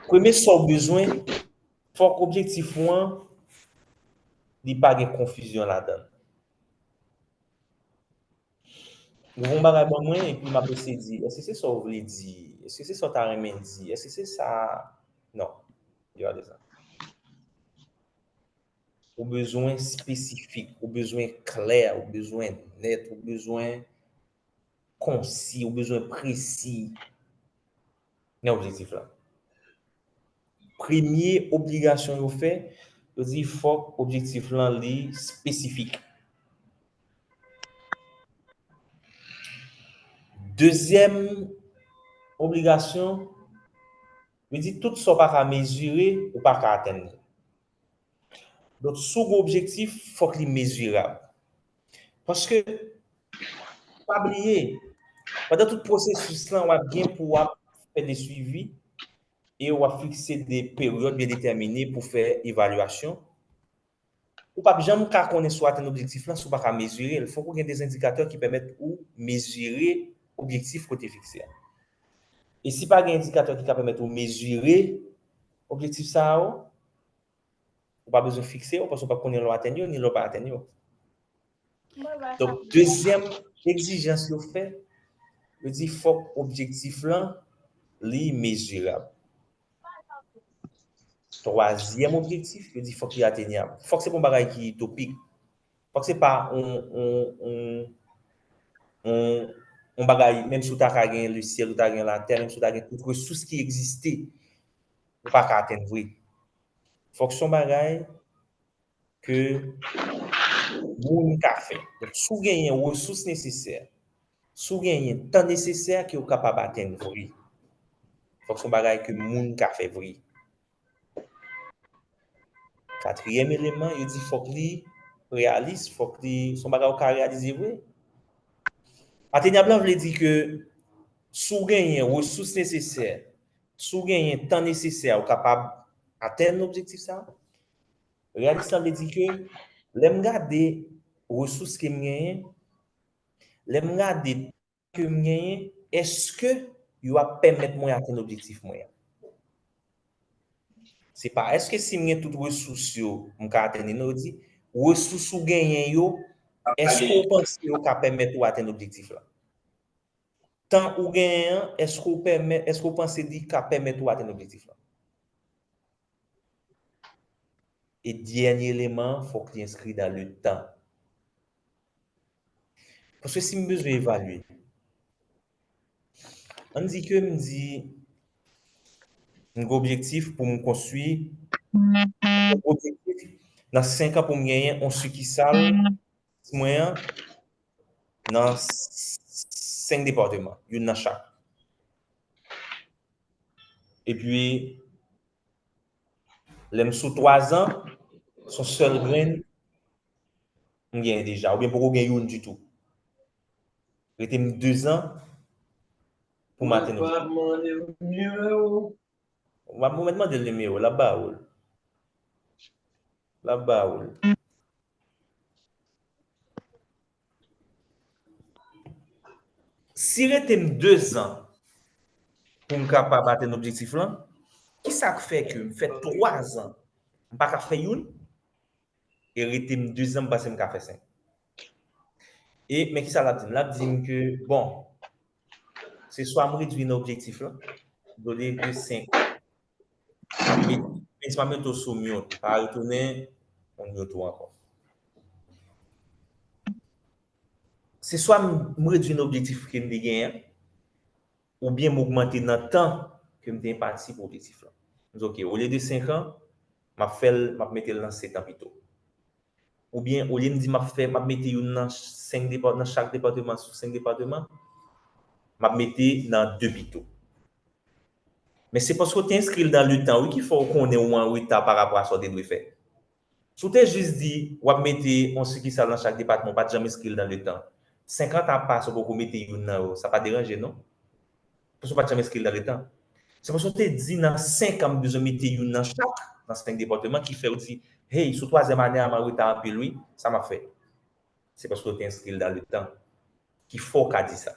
premye sa w bezwen, fòk objektif ou an, li pa gen konfizyon ladan l. Ou voye yon bagay ban mwen, epi m ap eseye di, èske se sa w vle di? Èske se sa w ta renmen di? Èske se sa? Non. Li pa de sa. ou bezwen espesifik, ou bezwen klè, ou bezwen nèt, ou bezwen konsi, ou bezwen presi nan objektif la. Premye obligasyon yo fè, yo di fòk objektif lan li espesifik. Dezyèm obligasyon, yo di tout sa w pa ka mezire, ou pa ka atenn li. Donk, si w gen objektif, fòk li mezirab. Paske, pa bliye, pandan tout pwosesis lan, w ap gen pou w ap fè de swivi e w ap fikse de peryòd byen detèmine pou fè evalyasyon. Ou p ap janm ka konnen si w atenn objektif lan si w pa ka mezire l. Fòk ou gen de endikatè ki pèmèt ou mezire objektif ke w te fikse a. E si pa gen endikatè ki ka pèmèt ou mezire objektif sa yo, ou pa bezwen fikse yo, paske w p ap konnen lè w atenn yo, ni lè w pa atenn yo. Donk, dezyèm egzijans yo fè, yo di fòk objektif lan, li mezirab. Twazyèm objektif, yo di fòk li atenyab. Fòk se pa yon bagay ki itopik. Fòk se pa yon, yon, yon, yon, yon bagay, menm si w ta ka gen lesyèl, ou ta gen latè, menm si w ta gen tout resous ki egziste, ou pa ka atenn vre. Fòk se yon bagay ke moun ka fè. Donk, si w genyen resous nesesè, si w genyen tan nesesè ke w kapab atenn vre, fòk se yon bagay ke moun ka fè vre. Katriyèm eleman, yo di fòk li reyalis, fòk li, se yon bagay ou ka reyalize vre. Atenyab lan vle di ke si w genyen resous nesesè, si w genyen tan nesesè, ou kapab atenn objektif sa a. Reyalis lan vle di ke lè m gade resous ke m genyen, lè m gade tan ke m genyen, èske yo ap pèmèt mwen atenn objektif mwen an? Se pa èske si m gen tout resous yo, m ka atenn li, non, yo di, resous ou genyen yo, èske w panse yo ka pèmèt ou atenn objektif lan? Tan ou genyen an, èske w pèmèt, èske w panse li ka pèmèt ou atenn objektif lan? E dènye eleman, fòk li enskri dans le temps. Paske si m bezwen evalye, ann di ke m di, m gen objektif pou m konstwi, objektif nan senk an pou m genyen yon sikisal mwen an nan senk depatman, youn nan chak. Epi, lè m sou twa zan, se yon sèl grenn m genyen deja, oubyen poko gen youn ditou. Rete m de zan pou m atenn objektif. W ap mèt mande l nimewo, l ap ba ou l. L ap ba ou l. Si rete m de zan pou m kapab atenn objektif lan, kisa k fè ke m fè twa zan, m pa ka fè youn, e rete m de zan, m panse m ka fè senk? E, men kisa l ap di m? L ap di m ke, bon, se swa m redui nan objektif lan, olye de senk, e, men si m ap mete w sou mute, pa retounen on mute ou ankò. Se swa m, m redui nan objektif ke m te genyen an, oubyen m ogmante nan tan ke m te enpati pou objektif lan. M di, oke, olye de senk an, m ap fè l, m ap mete l nan sèt an pito. Oubyen, olye m di m ap fè, m ap mete youn nan senk depa-, nan chak depatman, sou senk depatman, m ap mete nan de pito. Men se paske w te enskri l dans le temps, wi, ki fè w konnen ou an reta pa rapò a sa w te dwe fè. Si w te jis di, w ap mete yon sikisal nan chak depatman, w pa t janm enskri l dans le temps, senk an t ap pase, w poko mete youn nan yo, sa pa deranje, non? Paske w pa t janm enskri l dans le temps. Se paske w te di, nan senk an, m bezwen mete youn nan chak, nan senk depatman, ki fè w di, hey, sou twazyèm ane a, m an reta anpil, wi, sa m ap fè? Se paske w te enskri l dans le temps, ki fè w ka di sa.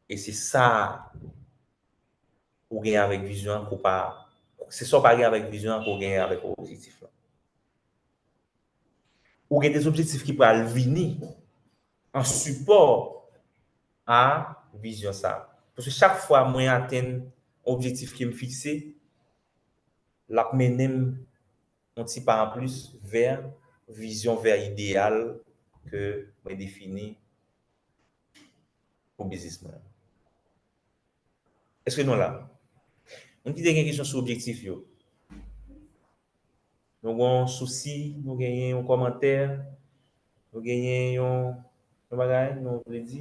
E se sa ou gen avèk vizyon an, ke w pa, se sa w pa gen avèk vizyon an, ke w gen avèk objektif lan. Ou gen de objektif ki pral vini an sipò a vizyon sa. Paske chak fwa mwen atenn objektif ke m fikse, l ap mennen m yon ti pa anplis vè vizyon, vè ideyal ke mwen defini pou biznis mwen. Èske nou la? Moun ki te gen kesyon sou objektif yo. Nou gen yon sousi, nou genyen yon kòmantè, nou genyen yon, yon bagay, nou vle di.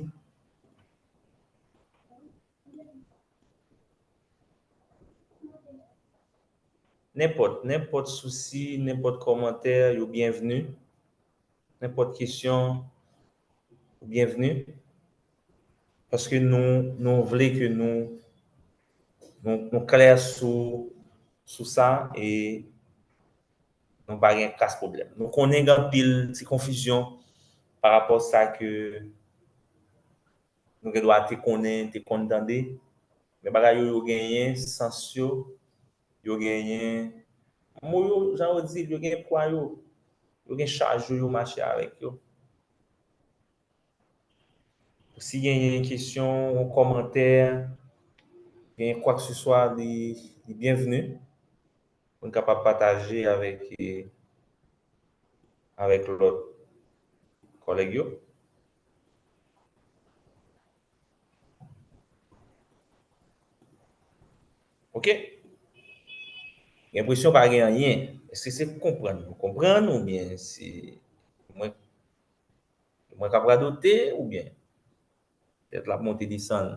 Nenpòt, nenpòt sousi, nenpòt kòmantè, yo byenvni. Nenpòt kesyon, ou byenvni. Paske nou, nou vle ke nou, nou, nou klè sou, sou sa e nou pa gen kras pwoblèm. Nou konnen gen anpil ti konfizyon pa rapò sa ke nou gen dwa te konnen, te konn tande. Men bagay yo, yo genyen sans yo, yo genyen mo yo, jan yo di, yo gen pwa yo, yo gen chaj yo, yo mache avèk yo. Si genyen kesyon, yon kòmantè, genyen kwa ke se swa, li, li byenvni. Pou n kapab pataje avèk, avèk lòt kòlèg yo. Ok. Gen enpresyon pa gen anyen. Èske se konprann nou konprann oubyen se mwen, mwen k ap radote oubyen tèt la ap monte desann?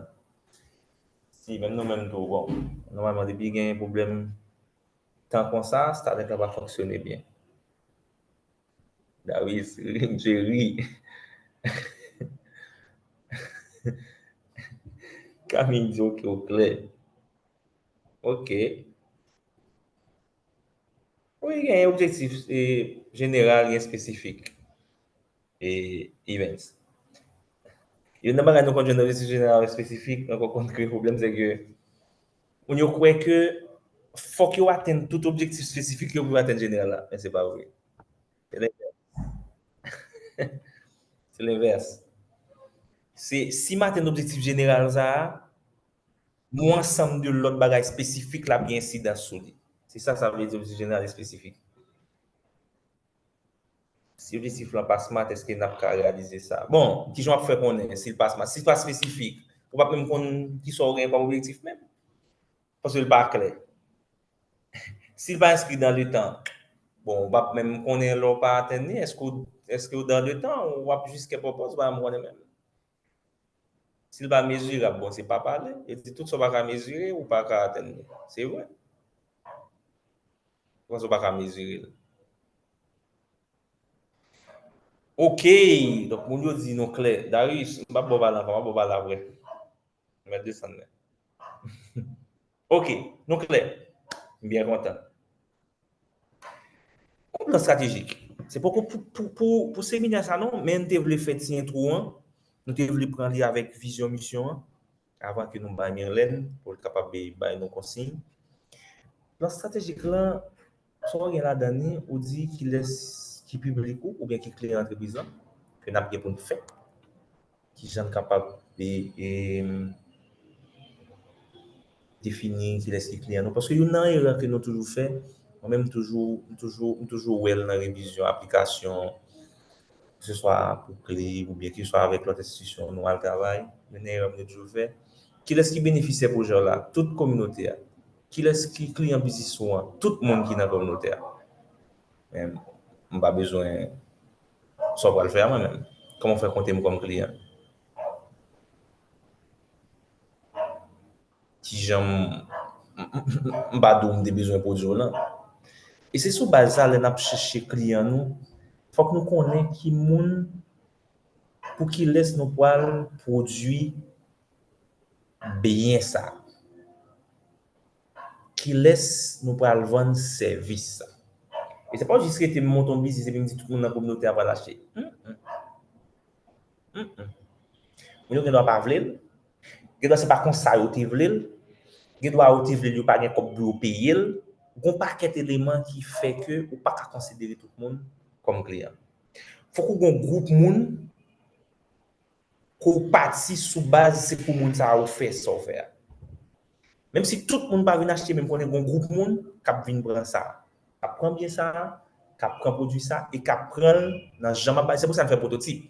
Si menm nou menm tou, bon, nòmalman depi gen pwoblèm tan konsa, Starlink la pa fonksyone byen. Darius, Jerry. Camille di ok, ou klè. Ok. Wi, gen objektif, e, jeneral, gen espesifik. E, events. Youn nan bagay nou konn jwenn nan objektif jeneral espesifik, nou konn kreye pwoblèm, se ke moun yo kwè ke fòk yo atenn tout objektif espesifik yo pou yo atenn jeneral la. Men se pa vre. Se lenvès. Se lenvès. Se, si m atenn objektif jeneral sa a, yon ansanm de lòt bagay espesifik la ap gen ensidans sou li. Se sa sa vle di, objektif jeneral espesifik. Si objektif lan pa smart, èske n ap ka reyalize sa? Bon, kijan w ap fè konnen si l pa smart? Si l pa espesifik, ou p ap menm konn kisa w genyen kòm objektif menm. Paske l pa klè. Si l pa enskri dan le tan, bon, ou p ap menm konnen lè w pa atenn li, èske w, èske w dan le tan, ou ap jis kè pòpòz, ou pa menm konnen menm. Si l pa mezirab, bon, se pa pale. Yo di tout sa w pa ka mezire, ou pa ka atenn li. Se vre. Ou panse w pa ka mezire l. Ok. Donk, moun yo di nou klè. Darius, m p ap ba w pale ankò, m ap ba w pale apre. Mèt desann men. Ok, nou klè. M byen kontan. Yon plan estratejik. Se poko pou, pou, pou, pou seminè sa non, men n te vle fè ti entwo an. Nou te vle pran li avèk vizyon misyon an, avan ke nou bay Mirlène, pou l kapab bay nou konsiy. Plan estratejik lan, sa w gen ladan li, ou di kilès ki piblik ou, oubyen ki kliyan antrepriz lan, ke n ap gen pou n fè. Kijan n kapab, e, e, defini kilès ki kliyan nou. Paske youn nan erè ke nou toujou fè, mwen menm m toujou, m toujou, m toujou wè l nan revizyon aplikasyon, keseswa pou Clip oubyen keseswa avèk lòt enstitisyon nou al travay, youn nan erè nou toujou fè. Kilès ki benefisyè pwojè w la? Tout kominote a. Kilès ki kliyan biznis ou an? Tout moun ki nan kominote a. Men, m pa bezwen sa w pral fè a mwen menm. Kòman w fè konte m kòm kliyan? Kijan m, m, m, m pa di w m te bezwen pwodui w lan. E se sou baz sa, lè n ap chèche kliyan nou, fòk nou konnen ki moun, pou kilès nou pral pwodui byen sa. Kilès nou pral vann sèvis sa. E se pa jis rete m monte yon biznis epi m di tout moun nan kominote a pral achte. Mm, mm. Mm, mm. Moun yo gen dwa pa vle l. Gen dwa se pa konsa yo te vle l. Gen dwa yo te vle l, yo pa gen kòb pou yo peye l. Gon pakèt eleman ki fè ke ou pa ka konsidere tout moun kòm kliyan. Fòk ou gon gwoup moun ke w pati sou baz se pou moun sa yo fè sa w fè a. Menm si tout moun pa vin achte, men m konnen gon gwoup moun k ap vin pran sa. k ap pran byen sa a, k ap pran pwodui sa a, e k ap pran l nan jan m ap bay. Se pou sa n fè pwototip.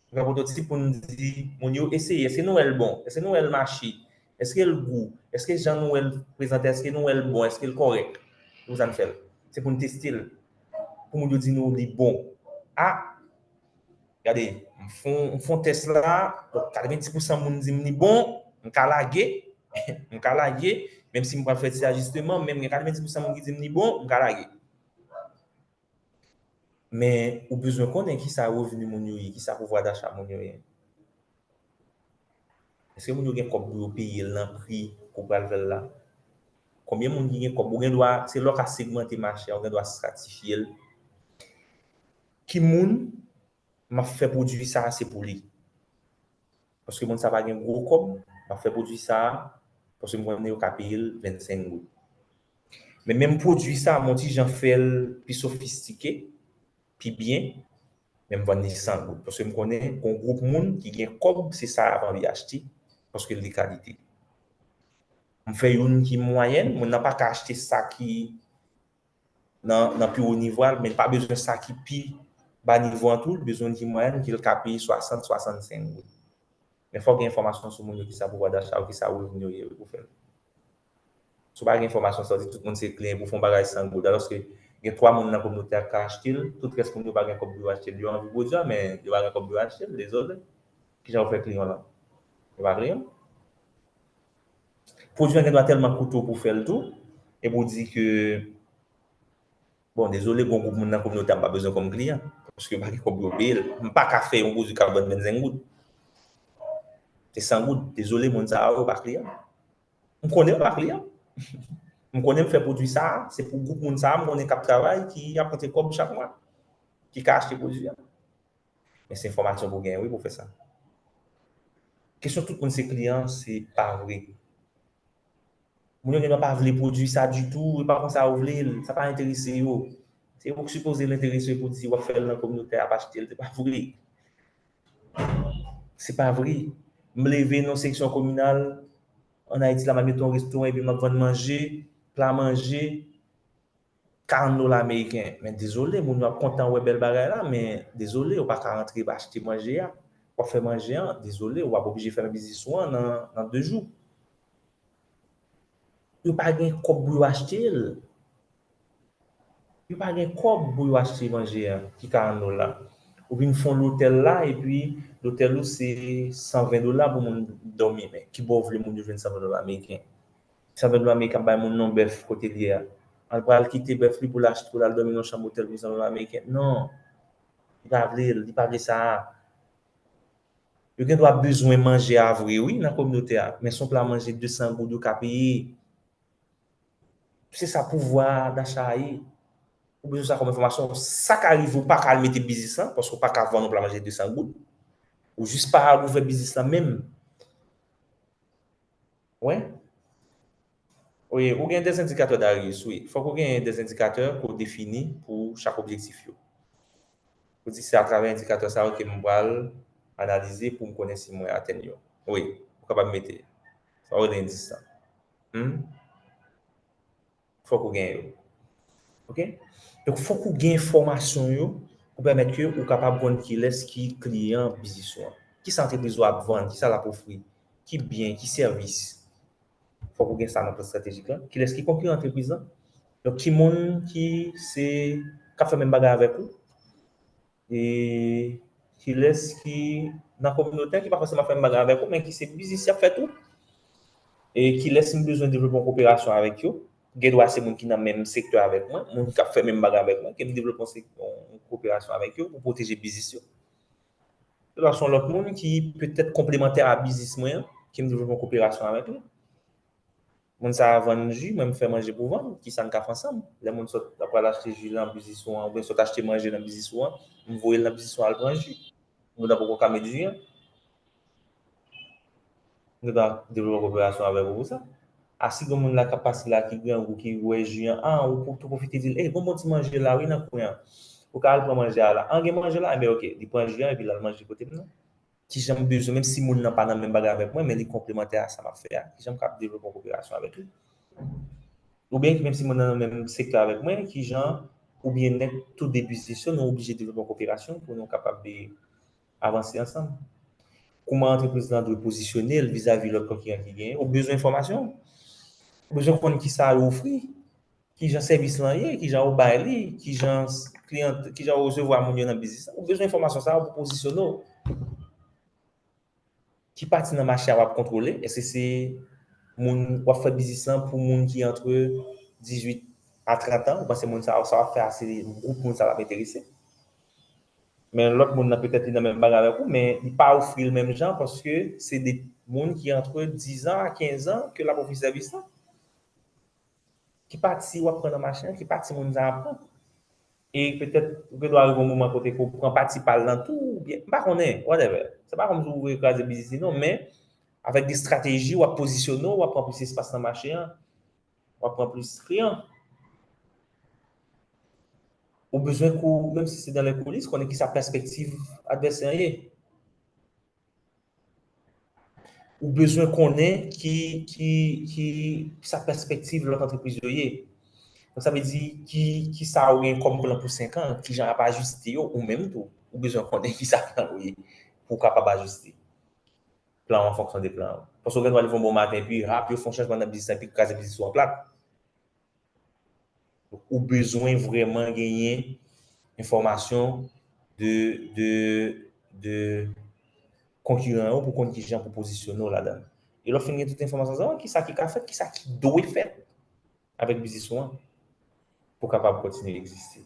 N fè pwototip pou n di moun yo eseye. Èske nou wè l bon? Èske nou wè l mache? Èske l gou? Èske jan nou wè l prezante, èske nou wè l bon? Èske l kòrèk? Se pou sa n fè l. Se pou n teste l. Pou moun yo di nou li bon. A, gade, m fon, m fon tès la, donk katrevenndis pousan moun di m li bon, m ka lage, m ka lage, menm si m pral fè ti ajisteman, men m gen katrevenndis pousan moun ki di m li bon, m ka lage. Men ou bezwen konnen kisa revni moun yo ye, kisa pouvwa dacha moun yo ye. Èske moun yo gen kòb pou yo peye l nan pri ke w pral fè l la? Konbyen moun ki gen kòb? Ou gen dwa, se lè w ka segmante mache a, ou gen dwa stratifye l. Ki moun m ap fè pwodui sa a, se pou li? Paske moun sa pa gen gwo kòb, m ap fè pwodui sa a, paske m konnen yo ka peye l vennsenk goud. Men menm pwodui sa a, m on ti jan fè l pi sofistike, pi byen, men m vann li san goud. Paske m konnen gen yon gwoup moun ki gen kòb, se sa y ap anvi achte, paske l de kalite. M fè youn ki mwayèn, moun nan pa ka achte sa ki nan, nan pi wo nivo a, men l pa bezwen sa ki pi ba nivo an tou, li bezwen ki mwayèn, ki l ka peye swasant, swasannsenk goud. Men fòk gen enfòmasyon sou moun yo, kisa pouvwa dacha yo, kisa revni yo ye pou fè l. Si w pa gen enfòmasyon sa, w di tout moun se kliyan, pou fè yon bagay san goud, alòske gen twa moun nan kominote a k ka achte l, tout rès moun yo pa gen kòb pou yo achte l, yo anvi pwodui a, men yo pa gen kòb pou yo achte l, dezole. Kijan w fè kliyan w lan? Yo pa kliyan w. Pwodui an gen dwa tèlman koute w pou w fè l tou, epi w di ke, bon, dezole, gon gwoup moun nan kominote a m pa bezwen kòm kliyan, paske yo pa gen kòb pou yo peye l. M pa ka fè yon pwodui k ap vann vennsenk goud. Se san goud. Dezole, moun sa yo pa kliyan. M konnen yo pa kliyan. M konnen m fè pwodui sa a, se pou gwoup moun sa a, m konnen k ap travay, ki ap rantre kòb chak mwa, ki ka achte pwodui a. Men se enfòmasyon pou w genyen, wi, pou w fè sa. Kesyon tout moun se kliyan, se pa vre. Moun yo gen dwa pa vle pwodui sa ditou, e pa konsa yo vle l, sa pa enterese yo. Se yo k sipoze l enterese yo pou di w ap fè l nan kominote a, ap achte l, se pa vre. Se pa vre. M leve nan yon seksyon kominal, ann Ayiti la, m al mete yon restoran, epi m ap vann manje, pla manje, karant dola ameriken. Men dezole, moun yo ap kontan wè bèl bagay la, men dezole, ou pa ka rantre achte manje a. W ap fè manje an, dezole, w ap oblije fèmen biznis ou an nan, nan de jou. Yo pa gen kòb pou yo achte l. Yo pa gen kòb pou yo achte manje a, ki karant dola. Ou vin fè yon lotèl la, epi lotèl ou se san ven dola pou moun dòmi. Men ki bò w vle moun yo jwenn san ven dola ameriken? San ven dola ameriken ap bay moun non bèf kote l ye a. Al pral kite bèf li pou l achte, pou l al dòmi nan yon chanm otèl pou san ven dola ameriken. Non. Li pa vle l, li pa vle sa a. Yo gen dwa bezwen manje a vre, wi, nan kominote a. Men se yon pla manje de san goud yo ka peye. Se sa pouvwa dacha a ye. Ou bezwen sa kòm enfòmasyon. Sa ka rive ou pa ka al mete biznis lan, paske ou pa ka vann yon pla manje de san goud. Ou jis pa al ouvè biznis lan menm. Wi. Wi, ou gen des indicateurs, Darius, wi. Fòk ou gen des indicateurs ke w defini pou chak objektif yo. Ou di se atravè endikatè sa yo ke m pral analize pou m konnen si mwen atenn yo. Wi, ou kapab mete. Sa yo rele endis la. Hmm? Fòk ou gen yo. Oke? Donk, fòk ou gen enfòmasyon yo pou pèmèt ke ou kapab konn kilès ki kliyan biznis ou an. Kisa antrepriz ou ap vann, kisa l ap ofri, ki byen, ki sèvis. Fòk ou gen sa nan plan estratejik lan. Kilès ki konkiran antrepriz lan? Donk, ki moun ki se, k ap fè menm bagay avèk ou? E kilès ki nan kominote a ki pa fòseman fè menm bagay avèk ou, men ki se biznis y ap fè tou? E kilès m bezwen devlope yon koperasyon avèk yo? Gen dwa se moun ki nan menm sektè avèk mwen, moun k ap fè menm bagay avèk mwen, ke m devlope yon se-, yon koperasyon avèk yo pou pwoteje biznis yo. Yo dwa se yon lòt moun ki petèt konplemantè a biznis mwen an, ke m devlope yon koperasyon avèk li. Moun sa a vann ji, mwen m fè manje pou vann, kisa n ka fè ansanm? Lè moun sot ap pral achte ji nan biznis ou an, oubyen sot achte manje nan biznis ou an, m voye l nan biznis ou an al pran ji. Moun nan poko ka met ji an. Nou ta devlope yon koperasyon avèk ou pou sa. A, si gen moun la k ap pase la ki grangou, ki wè ji an, a, ou pou tou pwofite di l, ey, gon bon ti manje la, wi, nan kwen an. Ou ka al pran manje a la. An, gen manje la? Enben, oke. Li pran ji an, epi l al manje kote m nan. Kijan m bezwen, menm si moun nan pa nan menm bagay avèk mwen, men li konplemantè a sa m ap fè a, kijan m kab devlope yon koperasyon avèk li? oubyen menm si moun nan nan menm sektè avèk mwen, kijan pou byennèt tou de biznis yo, nou oblije devlope yon koperasyon pou nou kapab de avanse ansanm. Kouman antrepriz lan dwe pozisyone l vizavi lòt konkiran ki genyen? Ou bezwen enfòmasyon? Ou bezwen konn kisa yo ofri? Kijan sèvis lan ye? Kijan ou bay li? Kijan s-, kliyan, kijan ou resevwa moun yo nan biznis lan? Ou bezwen enfòmasyon sa yo pou pozisyone w. Ki pati nan mache a w ap kontwole? Èske se moun w ap fè biznis lan pou moun ki antre dizuit a trant an? Ou panse moun sa, sa w ap fè a, se gwoup moun sa l ap enterese? Men lòt moun nan, petèt li nan menm bagay avèk ou, men li pa ofri l menm jan, paske se de moun ki antre diz an a kenz an ke l ap ofri sèvis lan. Ki pati w ap pran nan mache an? Ki pati moun sa a pran? E petèt, ou gen dwa rive yon moman kote ke w pran pati pa l lan tou, oubyen, m pa konnen, whatever. Se pa kòmsi w vle kraze biznis li non, men avèk de estrateji, w ap pozisyone w, w ap pran plis espas nan mache an, w ap pran plis kliyan. Ou bezwen kou, menm si se dan lè koulis, konnen kisa pèspektiv advèsè an ye. Ou bezwen konnen ki, ki, ki, sa pèspektiv lòt antrepriz yo ye. Donk, sa vle di ki, kisa ou gen kòm plan pou senk an, kijan y ap ajiste yo, ou menm tou, ou bezwen konnen kisa plan ou ye pou w kapab ajiste plan w an fonksyon de plan w. Paske ou gen dwa leve yon bon maten, epi, hap, yo fè yon chanjman nan biznis lan, epi kraze biznis ou an plat. Ou bezwen vrèman genyen enfòmasyon de, de, de konkiran yo pou konn kijan pou pozisyone w ladan l. E lè w fin gen tout enfòmasyon sa yo, kisa ki ka fèt, kisa ki dwe fèt avèk biznis ou an pou kapab kontinye egziste.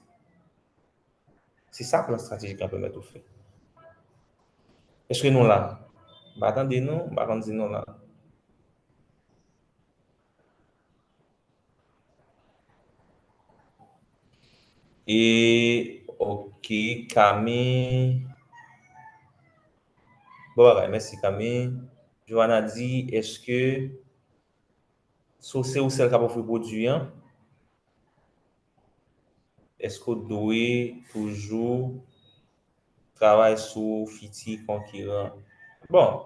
Se sa plan estratejik lan pèmèt ou fè. Èske nou la? M pa tande nou, m pa konn si nou la. E, ok, Kami. Bon bagay, mèsi Kami. Joanna di, èske so se ou sèl k ap ofri pwodui an? Èske w dwe toujou travay sou fiti konkiran? Bon,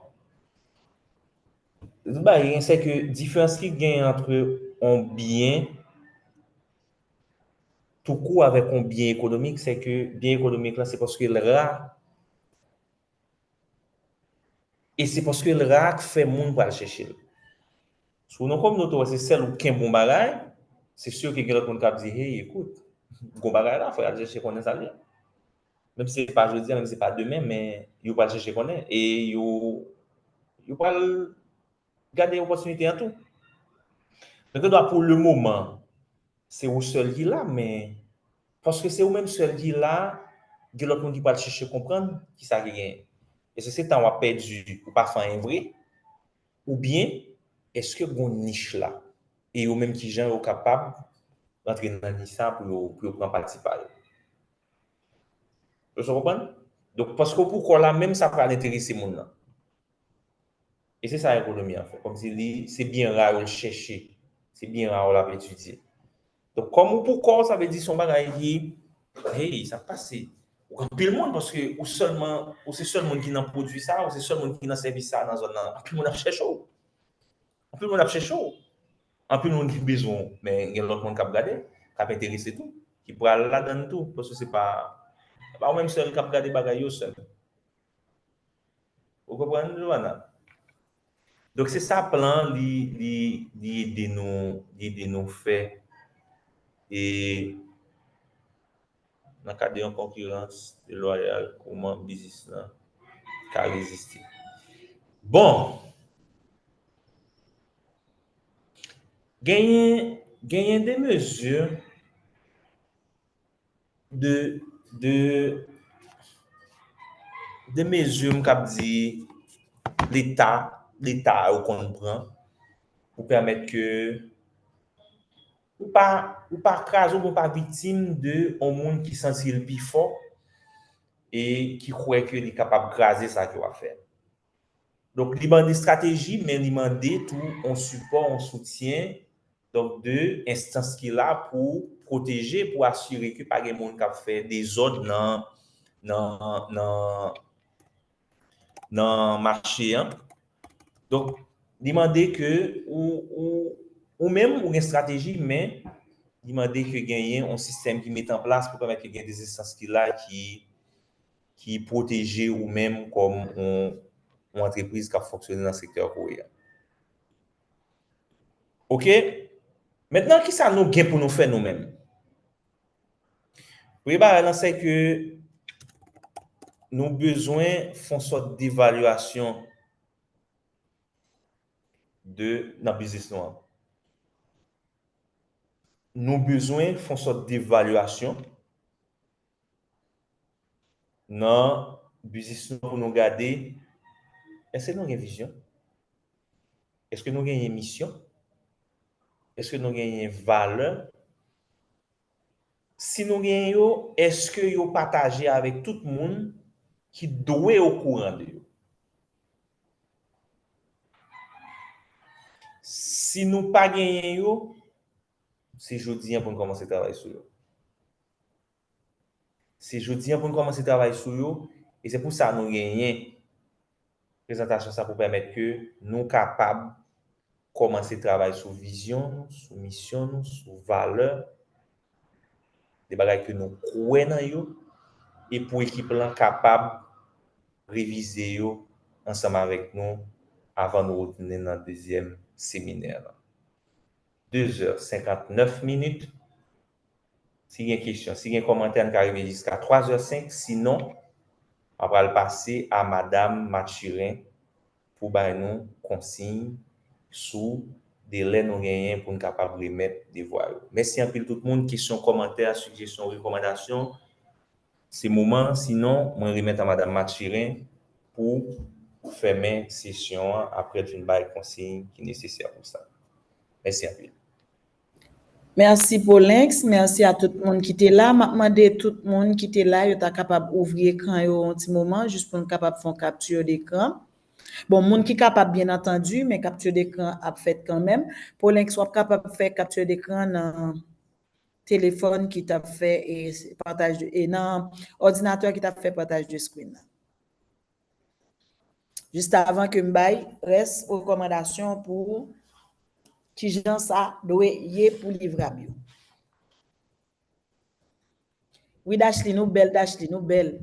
tout bagay gen, se ke diferans ki gen ant yon byen toukou avèk yon byen ekonomik, se ke byen ekonomik la, se paske l ra. E se paske l ra k fè moun pral chèche l. Si w nan kominote w, se sèl ou kenbe yon bagay, se si ke gen lòt moun k ap di, hey, ekout, gon bagay la, fò y al chèche konnen sa l ye. Menm si se pa jodi a, menm si se pa demen, men yo pral chèche konnen e yo, yo pral gade opòtinite an tou. Donk, gen dwa pou le moman, se ou sèl ki la, men paske se ou menm sèl ki la, gen lòt moun ki pral chèche konprann kisa ki genyen. Èske se tan w ap pèdi, ou pa fè anyen vre? Oubyen, èske gon nich la? E yo menm kijan yo kapab rantre nan nich sa pou yo, pou yo pran pati pa yo? Èske w konprann? Donk, paske w pou kò w la, menm sa pral enterese moun nan. E se sa ekonomi an fè. Kòmsi li, se byen ra yo l chèche. Se byen ra yo l ap etidye. Donk, kòm ou pou kò w, sa vle di se yon bagay ki, hey, sa k pase? Ou gen anpil moun, paske ou sèlman, ou se sèl moun ki nan pwodui sa, ou se sèl moun ki nan sèvis sa nan zòn nan. Anpil moun ap chèche w. Anpil moun ap chèche w. Anpil moun ki bezwen w. Men gen lòt moun k ap gade, k ap enterese tou, ki pral ladan l tou. Paske se pa, se pa ou menm sèl k ap gade bagay yo sèl. Ou konprann, Joanna? Donk, se sa plan li, li, li ede nou, li ede nou fè. E nan kad de yon konkirans delwayal, kòman biznis lan ka reziste? Bon, genyen, genyen de mezi de, de, de mezi, m kab di, Leta, Leta yo konn pran pou pèmèt ke ou pa, ou pa kraze oubyen ou pa viktim de yon moun ki santi l pi fò e ki kwè ke li kapab kraze sa ke w ap fè. Donk, li mande estrateji, men li mande tou yon sipò, yon soutyen, donk, de enstans ki la pou pwoteje, pou asire ke pa gen moun k ap fè dezòd nan, nan, nan, nan mache an. Donk, li mande ke ou, ou, Ou menm, ou gen estrateji, men li mande ke genyen yon sistèm ki mete an plas pou pèmèt ke gen de enstans ki la ki, ki pwoteje ou menm kòm yon, yon antrepriz k ap fonksyone nan sektè kore a. Oke? Mentnan, kisa nou gen pou nou fè nou menm? Premye bagay lan, se ke nou bezwen fè yon sòt devalyasyon de, nan biznis nou an. Nou bezwen fè yon sòt devalyasyon nan biznis nou an pou nou gade, èske nou gen vizyon? Èske nou genyen misyon? Èske nou genyen valè? Si nou genyen yo, èske yo pataje avèk tout moun ki dwe okouran de yo? Si nou pa genyen yo, se jodi an pou n kòmanse travay sou yo. Se jodi an pou n kòmanse travay sou yo, e se pou sa nou genyen prezantasyon sa pou pèmèt ke nou kapab kòmanse travay sou vizyon nou, sou misyon nou, sou valè, de bagay ke nou kwè nan yo, e pou ekip lan kapab revize yo ansanm avèk nou avan nou retounen nan dezyèm seminè lan. De zè senkantnèf minit. Si gen kesyon, si gen kòmantè, n ka rive jiska twa zè senk. Sinon, m ap pral pase a Madanm Mathurin pou bay nou konsiy sou delè nou genyen pou n kapab remèt devwa yo. Mèsi anpil tout moun. Kesyon, kòmantè, sijesyon, rekòmandasyon, se moman an. Sinon, mwen remèt a Madanm Mathurin pou fèmen sesyon an apre l fin bay konsiy ki nesesè pou sa. Mèsi anpil. Mèsi Polenx, mèsi a tout moun ki te la. M ap mande tout moun ki te la, yo ta kapab ouvri ekran yo yon ti moman, jis pou n kapab fè yon capture d'écran. Bon, moun ki kapab, byen antandi, men capture d'écran ap fèt kanmenm. Polenx, w ap kapab fè capture d'écran nan telefòn ki t ap fè, e, partage de, e nan òdinatè ki t ap fè partage de screen nan. Jis avan ke m bay rès rekòmandasyon pou kijan sa dwe ye pou livrab yo. Wi, Dashley, nou bèl, Dashley, nou bèl.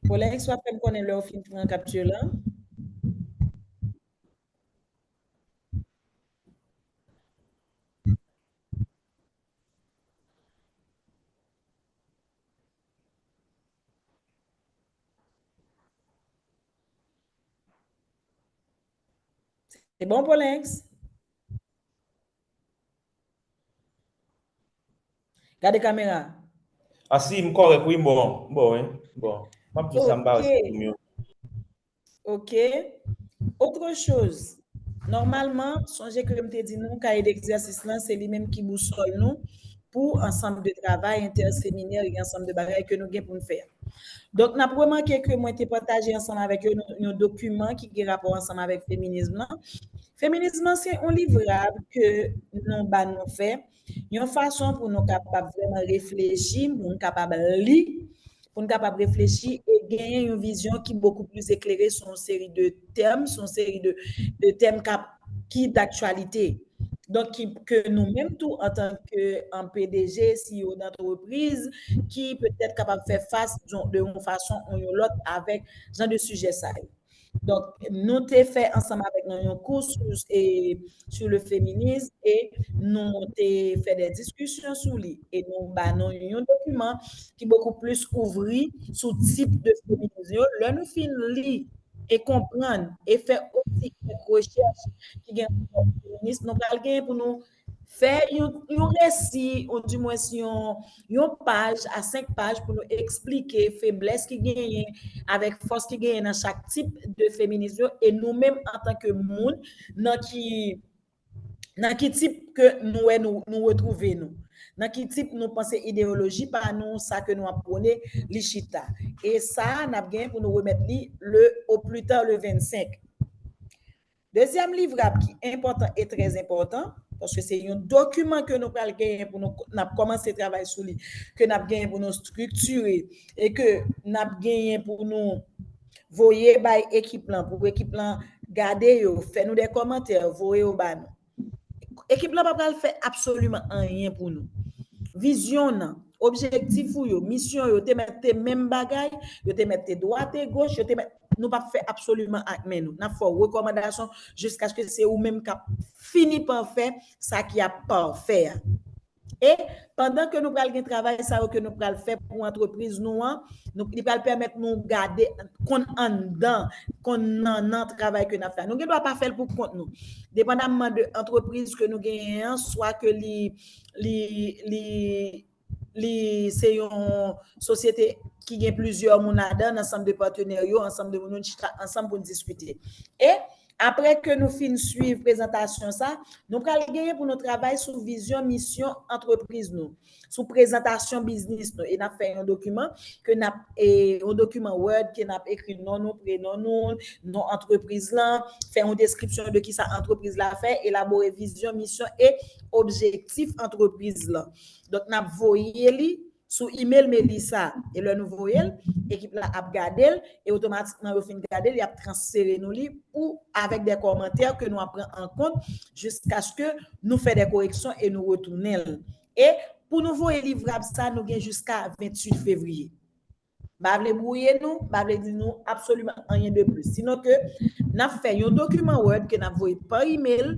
Polenx, w ap fè m konnen lè w fin pran capture lan. Se bon, Polenx? Gade kamera. A si, m kòrèk, wi, m bon, m bon, wi, m bon. M ap di sa, m pa wè si m yo. Ok. Autre chose. Nòmalman, sonje ke m te di nou, kaye degzèsis lan, se li menm ki bousòl nou pou ansanm de travay entèseminè e ansanm de bagay ke nou gen pou n fè a. Donk, n ap remake ke mwen te pataje ansanm avèk yo yon, yon dokiman ki gen rapò ansanm avèk feminizm lan. Feminizm lan, se yon livrab ke nou ba nou fè, yon fason pou nou kapab vrèman reflechi, pou nou kapab li, pou n kapab reflechi e genyen yon vizyon ki bokou plis eklere sou yon seri de tèm, sou yon seri de, de tèm k ap, ki daktyalite. Donk, ki, ke nou menm tou, antanke, an, P D G, C E O d'antrepriz, ki petèt kapab fè fas yon, de yon fason ou yon lòt avèk jan de sijè sa yo. Donk, nou te fè ansanm avèk nou yon kou sou, e, sur le féminisme e nou te fè de diskisyon sou li. E nou ba nou yon dokiman ki bokou plis ouvri sou tip de feminizm yo. Lè nou fin li e konprann e fè osi kèk rechèch ki gen rapò ak feminis, nou pral genyen pou nou fè yon, yon resi, ou dimwens yon, yon paj a senk paj pou nou eksplike feblès ki genyen avèk fòs ki genyen nan chak tip de feminis yo, e nou menm antanke moun nan ki, nan ki tip ke nou wè nou, nou retwouve nou. Nan ki tip nou panse ideyoloji pa nou, sa ke nou ap pwone, li chita. E sa, n ap gen pou nou remèt li le, au plus tard le vennsenk. Dezyèm livrab ki enpòtan e trè enpòtan, paske se yon dokiman ke nou pral genyen pou nou, n ap kòmanse travay sou li, ke n ap genyen pou nou estriktire e ke n ap genyen pou nou voye bay ekip lan, pou ekip lan gade yo, fè nou de kòmantè, voye yo ba nou. Ekip lan pa pral fè absoliman anyen pou nou. Vizyon nan, objektif ou yo, misyon yo, te mèt te menm bagay, yo te mèt te dwat e goch, yo te mèt, nou p ap fè absoliman ak men nou. N ap fè w rekòmandasyon jiskaske se ou menm k ap fini pa fè sa ki ap pafè a. E pandan ke nou pral gen travay sa yo ke nou pral fè pou antrepriz nou an, nou, li pral pèmèt nou gade, konn anndan, konn nannan travay ke n ap fè. Nou gen dwa pa fè l pou kont nou. Depandamman de antrepriz ke nou genyen an, swa ke li, li, li, li se yon sosyete ki gen plizyè moun ladan, ansanm de patnè yo, ansanm de moun, nou chita ansanm pou n diskite. E apre ke nou fin swiv prezantasyon sa, nou pral genyen pou nou travay sou vizyon, misyon antrepriz nou, sou prezantasyon biznis nou. E n ap fè yon dokiman ke n ap, e, yon dokiman Word ke n ap ekri non nou, prenon nou, non antrepriz lan, fè yon deskripsyon de kisa antrepriz la fè, elabore vizyon, misyon e objektif antrepriz lan. Donk, n ap voye li sou email Melissa. E lè nou voye l, ekip la ap gade l, e otomatikman yo fin gade l, y ap transfere nou li pou avèk de kòmantè ke nou ap pran an kont jiskaske nou fè de koreksyon e nou retounen l. E pou nou voye livrab sa, nou gen jiska venntuit fevriye. M pa vle bwouye nou, m pa vle di nou absoliman anyen de plis. Sinon ke n ap fè yon dokiman Word ke n ap voye pa email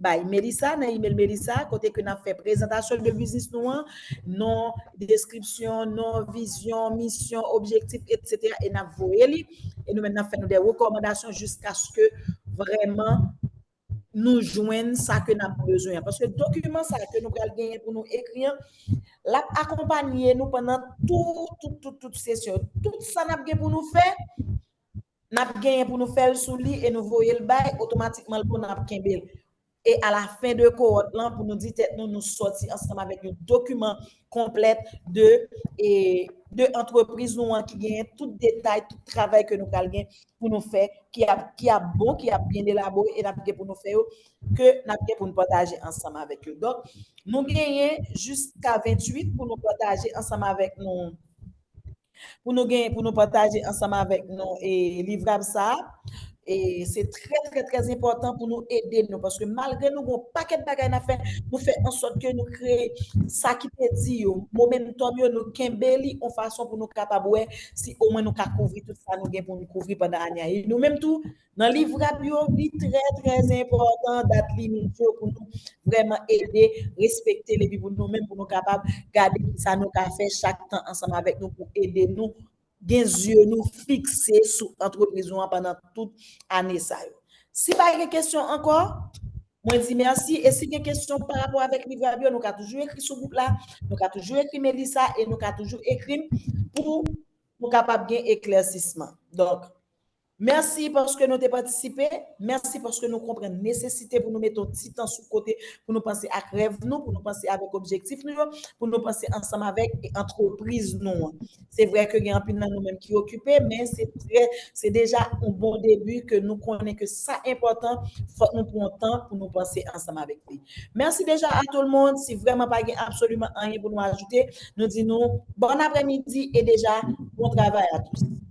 bay Melissa, nan email Melissa, kote ke n ap fè prezantasyon de biznis nou an, non, deskripsyon, non, vizyon, misyon, objektif, etsetera, e n ap voye li. E nou menm, n ap fè nou de rekòmandasyon jiskaske vrèman nou jwenn sa ke n ap bezwen an. Paske dokiman sa ke nou pral genyen pou nou ekri an, l ap akonpanye nou pandan tout, tout, tout, tout sesyon. Tout sa n ap gen pou nou fè, n ap genyen pou nou fè l sou li e nou voye l bay, otomatikman l bon, n ap kenbe l. E a la fen de kohòt lan, pou nou di tèt nou, nou sòti ansanm avèk yon dokiman konplèt de, e, de antrepriz nou an ki genyen tout detay, tout travay ke nou pral gen pou nou fè, ki ap, ki ap bon, ki ap byen elabore, e n ap gen pou nou fè yo, ke n ap gen pou nou pataje ansanm avèk yo. Donk, nou genyen jiska venntuit pou nou pataje ansanm avèk nou, pou nou gen, pou nou pataje ansanm avèk nou, e, livrab sa a. E se trè, trè, trè enpòtan pou nou ede nou, paske malgre nou gen yon pakèt bagay n ap fè, nou fè an sòt ke nou kreye sa ki te di yo, momentum yo, nou kenbe li yon fason pou nou kapab wè si omwen nou ka kouvri tout sa nou gen pou nou kouvri pandan ane a. E nou menm tou, nan livrab yo, li trè, trè enpòtan, dat limit yo, pou nou vrèman ede respekte l, epi pou nou menm, pou nou kapab gade kisa nou ka fè chak tan ansanm avèk nou pou ede nou gen zye nou fikse sou antrepriz nou an pandan tout ane sa yo. Si pa gen kesyon ankò, mwen di mèsi. E si gen kesyon pa rapò avèk livrab yo, nou ka toujou ekri sou gwoup la, nou ka toujou ekri Melissa e nou ka toujou ekri m pou nou kapab gen eklèsisman. Donk, mèsi paske nou te patisipe. Mèsi paske nou konprann nesesite pou nou mete yon ti tan sou kote, pou nou panse ak rèv nou, pou nou panse avèk objektif nou yo, pou nou panse ansanm avèk antrepriz nou an. Se vre ke gen anpil nan nou menm ki okipe, men se trè, se deja yon bon debi ke nou konnen ke sa enpòtan, fòk nou pran yon tan pou nou panse ansanm avèk li. Mèsi deja a tout le monde. Si vrèman pa gen absoliman anyen pou nou ajoute, nou di nou bon aprèmidi e deja bon travay a tous.